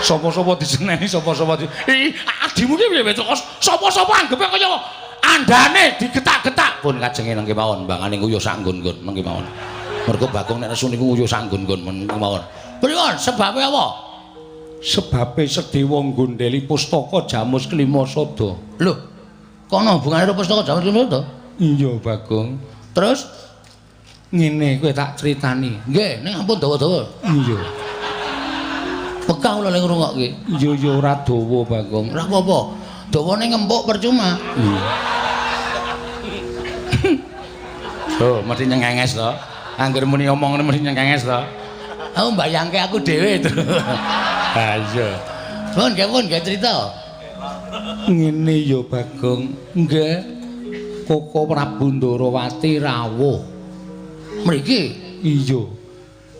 Sapa-sapa diseneni, sapa-sapa di adimu ki piye Petrus? Sapa-sapa anggepe kaya andane digetak-getak. Pun kajenge nang kemawon, mbangane nguyuh sak nggon-nggon nang kemawon. Mergo Bagong nek nesu niku nguyuh sak nggon-nggon nang kemawon. Pripun sebabe apa? Sebabe Sedewa nggondheli pustaka Jamus Klima Sada. Lho, kono hubungane karo pustaka Jamus Klima Sada? Iya, Bagong. Terus Ngene kowe tak critani. Nggih, ning ampun dawa-dawa. Iya. Pegah kula lek ngrungokke. Iya ya ora dawa, Bagong. Ora apa-apa. Dawane ngempuk percuma. Iya. Oh, mesti nyengenges to. Angger muni omong mesti nyengenges to. Aku mbayangke aku dhewe to. Ha iya. Pun, nggih pun, nggih cerita. Ngene ya, Bagong. Nggih. Koko Prabu Ndarawati rawuh. Mriki? Iya.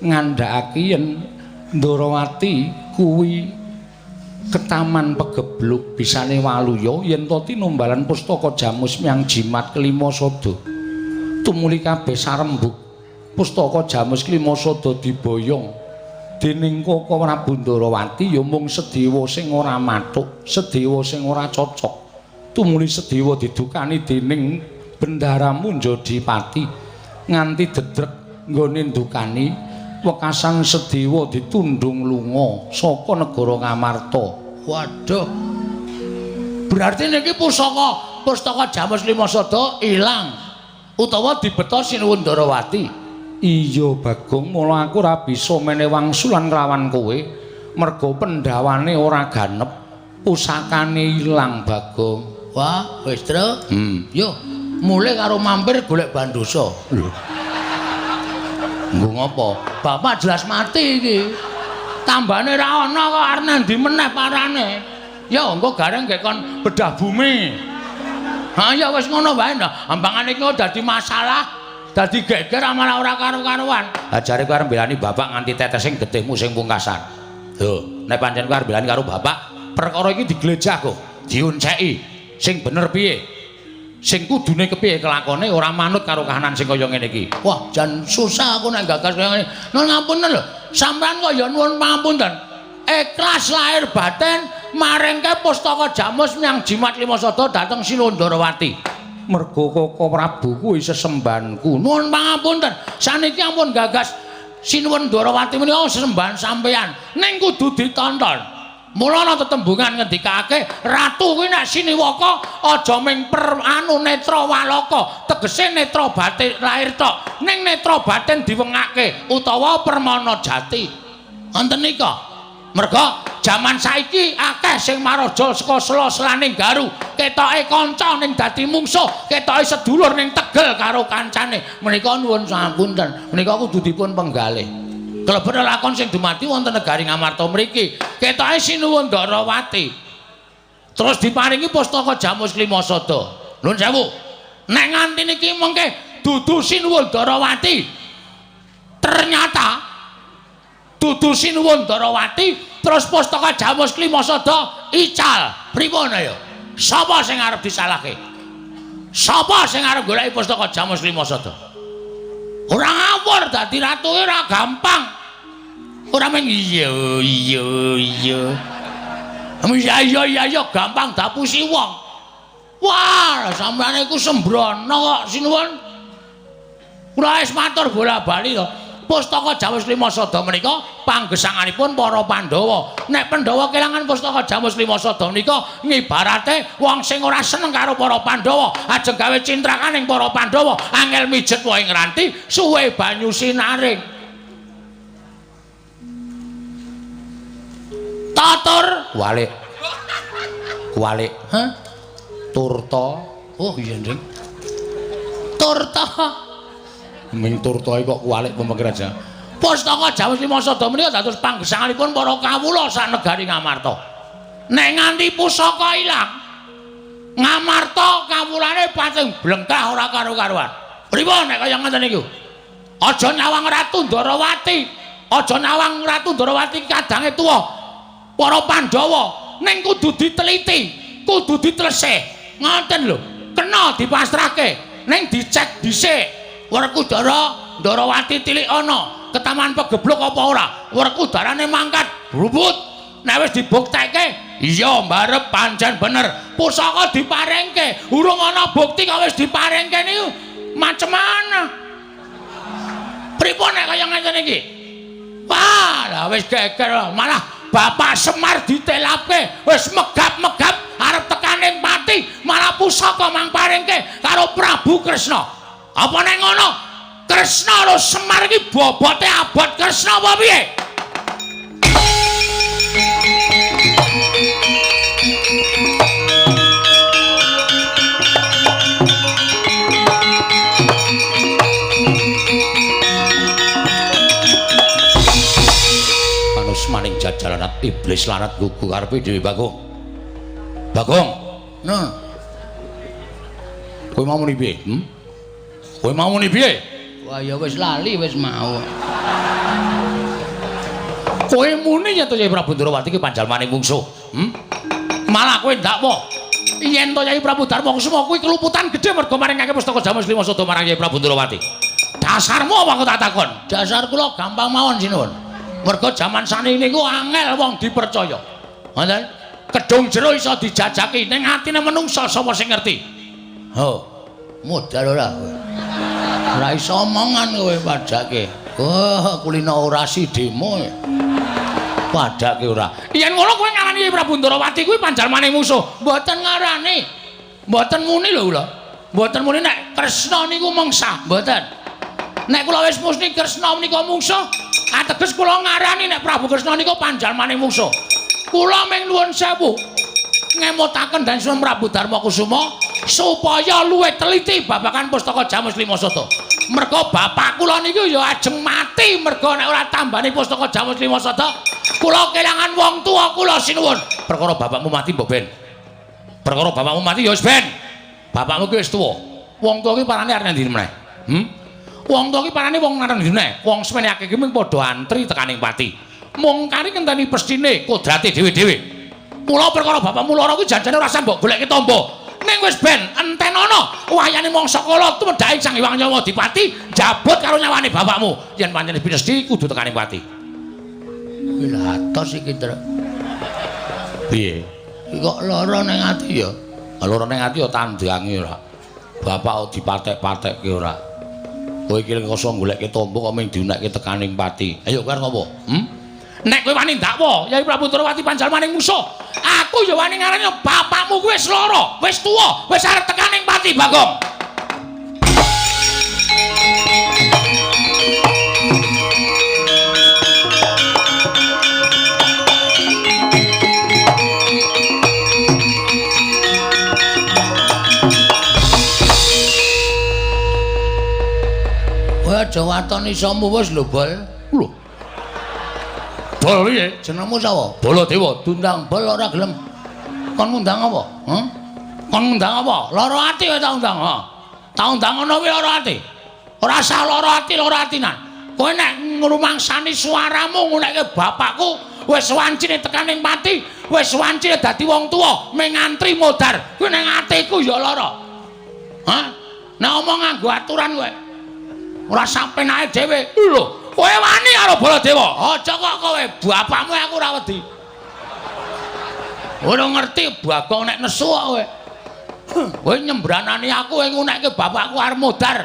Ngandhakake yen Ndarawati kuwi ketaman pegebluk bisane waluya yen to tinumbalan pustaka jamus miang jimat kelima sada. Tumuli kabeh sarembug pustaka jamus kelima sada diboyong dening Koko Prabu Ndarawati ya mung Sedewa sing ora mathuk, Sedewa sing ora cocok. Tumuli Sedewa didukani dening Bendara Munjadipati nganti dedrek nggone ndukani wekasan Sedewa ditundung lunga saka negara Ngamarta. Waduh. Berarti niki pustaka Jamus Lima Sada ilang utawa dibeta Sinuwun Ndarawati. Iya Bagong, mula aku ora bisa mene wangsulan kelawan kowe merga pendhawane ora ganep, pusakane ilang Bagong. Wah, wis, Tru. Yo, mulih karo mampir golek bandosa. Lho. Nggo ngopo? Bapak jelas mati iki. Tambane ra ana kok arep nandi meneh parane. Ya engko gareng nggih kon bedah bumi. Ha ya wis ngono wae nah. Ambangane iki dadi masalah, dadi geger malah ora karu-karuan. Ha jare kowe arep mbelani bapak nganti tetesing getihmu sing pungkasan. Lho, nek pancen kowe arep mbelani karo bapak, perkara iki diglejah kok, diunceki. Sing bener piye? Sing kudune kepiye kelakone ora manut karo kahanan sing kaya ngene iki. Wah, jan susah aku nek gagas kaya ngene. Nuwun ngapunten lho. Sampeyan kok ya nuwun pangapunten. Ikhlas lahir batin maringke pustaka jamus miang jimat lima sada dhateng Sinuwun Ndarawati. Merga Koko Prabu kuwi sesembahanku. Nuwun pangapunten. Saniki ampun gagas Sinuwun Ndarawati menika sesembahan sampeyan. Ning kudu ditonton. Mula ana tetembungan ngendikake ratu kuwi nek siniwaka aja ming per anu netra walaka, tegese netra batin lahir tok, ning netra batin diwengake utawa permana jati. Wonten nika. Merga jaman saiki akeh sing maraja saka sela-selaning garu, ketoke kanca ning dadi mungsuh, ketoke sedulur ning tegel karo kancane. Menika nuwun sapunten, menika kudu dipun penggalih. Klebet lakon sing dumadi wonten negari Ngamarta mriki. Ketoke Sinuwun Ndarawati. Terus diparingi pustaka Jamus Lima Sada. Nuwun sewu. Nek nganti niki mengke dudu Sinuwun Ndarawati. Ternyata dudu Sinuwun Ndarawati terus pustaka Jamus Lima Sada ical. Pripun ayo? Sapa sing arep disalahke? Sapa sing arep goleki pustaka Jamus Lima Sada? Ora ngawur dadi ratu ora gampang. Ora mung iya iya iya. Iya iya iya iya gampang dapusi wong. Wah, sampeyan iku sembrono kok sinuwun. Kula wis matur bola-bali to. Pustaka Jamus Lima Sada menika panggesanganipun para Pandhawa. Nek Pandhawa kelangan pustaka Jamus Lima Sada menika ngibarate wong sing ora seneng karo para Pandhawa, ajeng gawe cintrakaning para Pandhawa, angel mijet wae ngranti, suwe banyu sinaring. Tatur walik. Kualik. Hah? Turta. Oh iya, Nding. Turta. Ming turta kok kualik pemikir aja. Pustaka Jamus Lima Sada menika dados panggesanganipun para kawula sak negari Ngamarta. Nek nganti pusaka ilang, Ngamarta kawulane pating blengkah ora karu-karuan. Pripun nek kaya ngoten niku? Aja nyawang Ratu Ndarawati, aja nyawang Ratu Ndarawati kadange tuwa para Pandhawa, ning kudu diteliti, kudu ditelesih. Ngoten lho, kena dipasrahke, ning dicek dhisik. Werkudara Ndarawati tilik ana ketaman pegebluk apa ora? Werkudarane mangkat brubut. Nek wis dibuktekke, iya mbarep pancen bener. Pusaka diparingke, urung ana bukti kok wis diparingke niku macem-mana. Pripun nek kaya ngene iki? Wah, lah wis geger malah Bapak Semar ditelapke, wis megap-megap arep tekaning pati, malah pusaka mang paringke karo Prabu Kresna. Apa nek ngono? Kresna karo Semar iki bobote abot Kresna apa piye? Manus maning jajalanat iblis lanat gugu karepe dhewe Bagong. Bagong. Nah. Kowe mau muni piye? Kowe mau muni piye? Wah ya wis lali wis mau. Kowe muni yen to Yai Prabu Ndrawati ki panjalmane mungsuh. Malah kowe ndakwa yen to Yai Prabu Darma Kusuma kuwi keluputan gedhe mergo maringake pustaka Jamus Lima Sada marang Yai Prabu Ndrawati. Dasarmu apa aku tak takon? Dasar kula gampang mawon sinuwun. Mergo jaman saniki niku angel wong dipercaya. Ngoten? Kedung jero iso dijajaki ning atine menungsa sapa sing ngerti? Ho, modal ora kowe. Ora iso omongan kowe padake. Oh, kulino orasi demo. Padake ora. Yen ngono kowe ngarani Yai Prabu Ndrawati kuwi panjalmane musuh. Mboten ngarani. Mboten muni lho kula. Mboten muni nek Kresna niku mungsa, mboten. Nek kula wis muni Kresna menika mungsuh, ateges kula ngarani nek Prabu Kresna niku panjalmane mungsuh. Kula ming nuwun sewu ngemutaken dan Sunan Prabu Darma Kusuma supaya luwih teliti babagan pustaka Jamus Lima Sada. Merga bapak kula niku ya ajeng mati merga nek ora tambani pustaka Jamus Lima Sada, kula kelangan wong tuwa kula sinuwun. Perkara bapakmu mati mbok ben. Perkara bapakmu mati ya wis ben. Bapakmu ki wis tuwa. Wong tuwa ki parane arep ndi meneh? Wong tuwa ki parane wong arep ndi meneh? Wong semene akeh ki mung padha antri tekaning pati. Mung kari ngenteni pestine kodrate dhewe-dhewe. Mula perkara bapakmu lara kuwi janjane ora usah mbok goleki tamba. Ning wis ben entenono wayane mangsa kala tumedhake Sang Hyang Nyawa Dipati njabut karo nyawane bapakmu. Yen pancen pinesti kudu tekaning pati. Kuwi lha atos iki, Tru. Piye? Iki kok lara ning ati ya? Lara ning ati ya tandange ora. Bapak kok dipatek-patekke ora. Kowe iki kosong goleke tamba kok mung diunekke tekaning pati. Ayo kowe arep ngopo? Nek kowe wani ndakwa Yai Prabu Ndrawati panjalmane musuh, aku ya wani ngarani bapakmu kuwi wis lara, wis tuwa, wis arep tekaning pati, Bagong. Kowe aja waton isomu wis lho, Bol. Lho. Bol piye? Jenengmu sapa? Baladewa. Diundang Bol ora gelem. Kon ngundang apa? Kon ngundang apa? Lara ati kowe tak undang, ha. Tak undang ngono kuwi lara ati. Ora usah lara ati, lara atinan. Kowe nek ngrumangsani suaramu ngunekke bapakku wis wancine tekaning pati, wis wancine dadi wong tuwa, mung ngantri modar. Kuwi ning atiku ya lara. Hah? Nek omong nganggo aturan kowe. Ora sampenake dhewe. Lho, kowe wani karo Baladewa. Aja kok kowe, bapakmu aku ora wedi. Ora ngerti Bagong nek nesu kok kowe. Kowe nyembranani aku kowe ngunekke bapakku arep modar.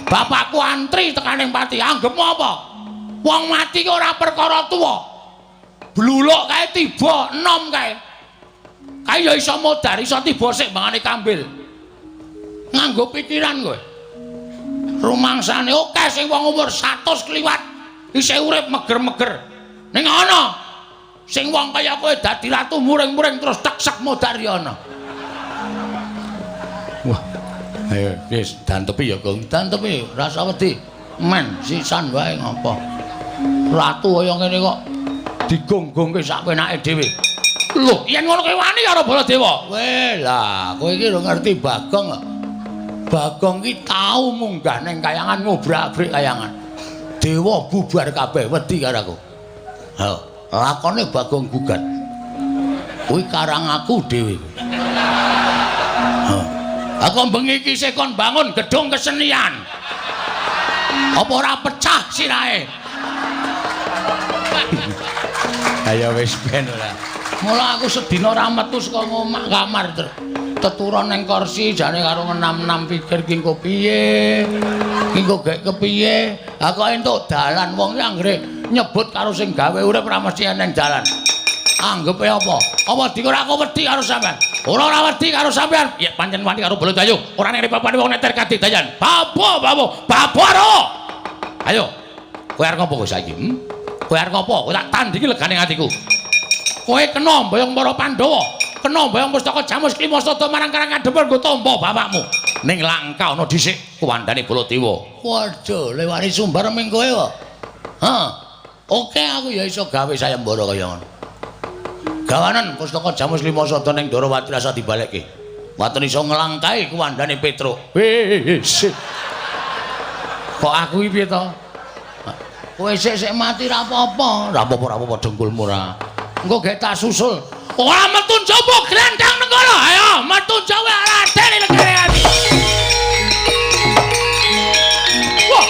Bapakku antri tekaning pati. Anggepmu apa? Wong mati ki ora perkara tuwa. Bluluk kae tiba enom kae. Kae ya iso modar, iso tiba sik mangane kambil. Nganggo pikiran kowe. Rumangsane akeh sing wong umur 100 kliwat isih urip meger-meger. Ning ana sing wong kaya kowe dadi ratu muring-muring terus teksek modar ya ana. Wah. Ayo wis dantepi ya, Gong. Dantepi, rasa wedi. Men sisan wae ngopo. Ratu kaya ngene kok digonggongke sak penake dhewe. Lho, yen ngono kowe wani karo Baladewa. Weh, lah kowe iki lho ngerti Bagong kok. Bagong ki tau munggah ning kayangan ngobrak-abrik kayangan. Dewa bubar kabeh wedi karo aku. Ha, lakone Bagong gugat. Kuwi karang aku dhewe. Ha. Aku bengi iki isih kon bangun gedung kesenian. Apa ora pecah sirahe? Ayo wis ben ora. Mula aku sedina ora metu saka omah kamar terus. Teturon ning kursi jane karo ngenam-enam pikir ki engko piye. Ki engko gek kepiye. Ha kok entuk dalan wong ki anggere nyebut karo sing gawe urip ora mesti eneng dalan. Anggepe apa? Apa dikira aku wedi karo sampean? Ora ora wedi karo sampean. Ya pancen wani karo Baladewa. Ora ning papane wong neter kadidayan. Babo, babo, babo aro. Ayo. Kowe arep ngopo kowe saiki? Kowe arep ngopo? Kowe tak tandingi legane atiku. Kowe kena mboyong para Pandhawa, kena mboyong pustaka Jamus Klima Sada marang Karang Kadempel nggo tampa bapakmu. Ning langka ana dhisik kuwandane Baladewa. Waduh, lewani sumbar ming kowe kok. Ha. Oke aku ya iso gawe sayembara kaya ngono. Gawanen pustaka Jamus Lima Sada ning Ndorowati rasa dibalekke. Waton iso nglangkahi kuwandane Petruk. Wis. Kok aku iki piye to? Kowe sik-sik mati ra apa-apa. Ra apa-apa, ra apa-apa dengkulmu ra. Engko gek tak susul. Ora metu njaba glandang nang kono. Ayo metu jawa Raden legane ati. Wah.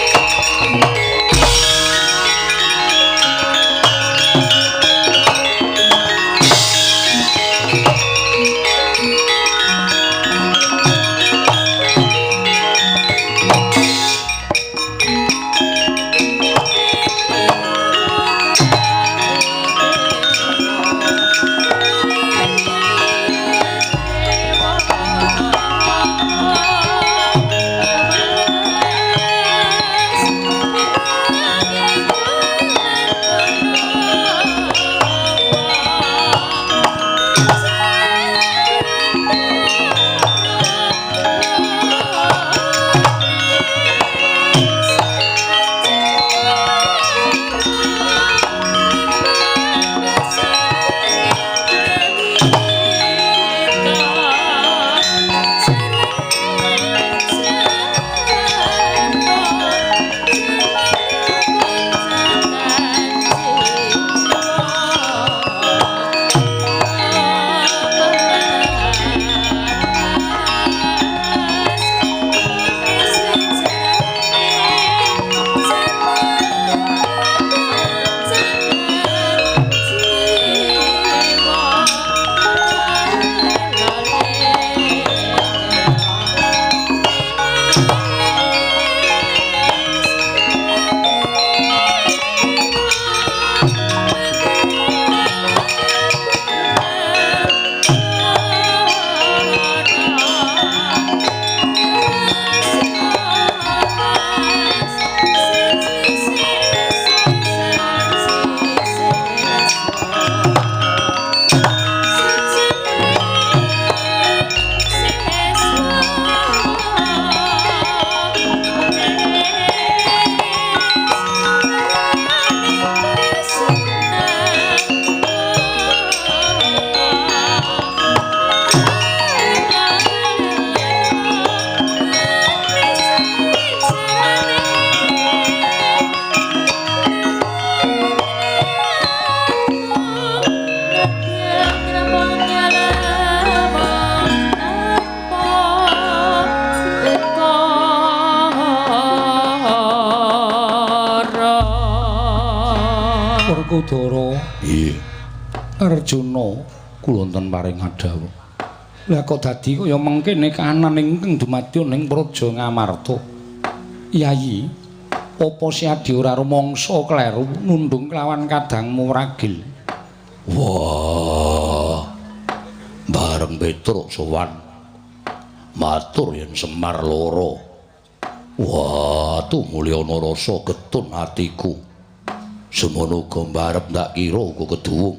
Werkudara. Nggih. Arjuna kula wonten paring adhawuh. Lah kok dadi kaya mengkene kahanan ingkang dumadya ning Praja Ngamarta. Yayi, apa Siadi ora rumangsa kleru nundung kelawan kadangmu ragil? Wah. Bareng Petruk sowan matur yen Semar loro. Wah, tumulyana rasa getun atiku. Semono uga mbarep ndak kira uga keduwung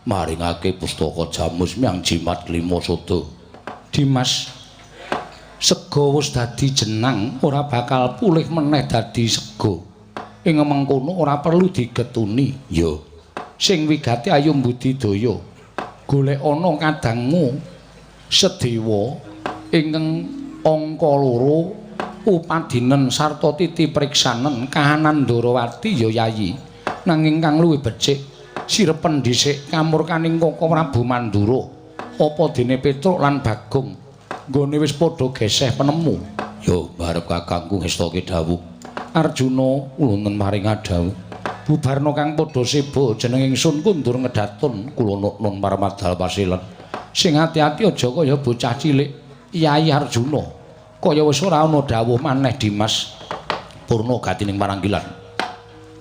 maringake pustaka Jamus myang Jimat Lima Sada. Dimas, sega wis dadi jenang ora bakal pulih meneh dadi sega. Ing mengkono ora perlu digetuni. Ya. Sing wigati ayo mbudidaya. Golek ana kadangmu Sedewa ingkang angka 2 upadinen sarta titi priksanen kahanan Ndorowati ya Yayi. Nanging kang luwih becik sirepen dhisik kamurkaning Koko Prabu Mandura. Apa dene Petruk lan Bagong nggone wis padha geseh penemu. Ya barep kakangku ngestake dawuh. Arjuna wonten maring adhawuh. Bubarna kang padha seba jeneng ingsun kundur ngedatun kula nun marmadal pasilen. Sing ati-ati aja kaya bocah cilik Yayi Arjuna. Kaya wis ora ana dawuh maneh Dimas. Purna gatining paranggilan.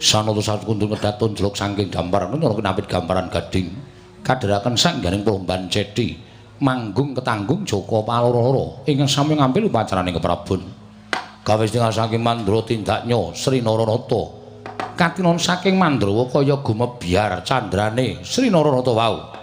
Sanata satu kundur ngedatun jeluk saking dampar nara kinapit gamparan gading. Kadheraken sangganing Plomban Ceti manggung ketanggung Joko Paloro ingkang sami ngambil upacaraning keprabon. Gawe setengah saking Mandra tindaknya Sri Naranata. Katinon saking Mandrawa kaya gumebyar candrane Sri Naranata wau.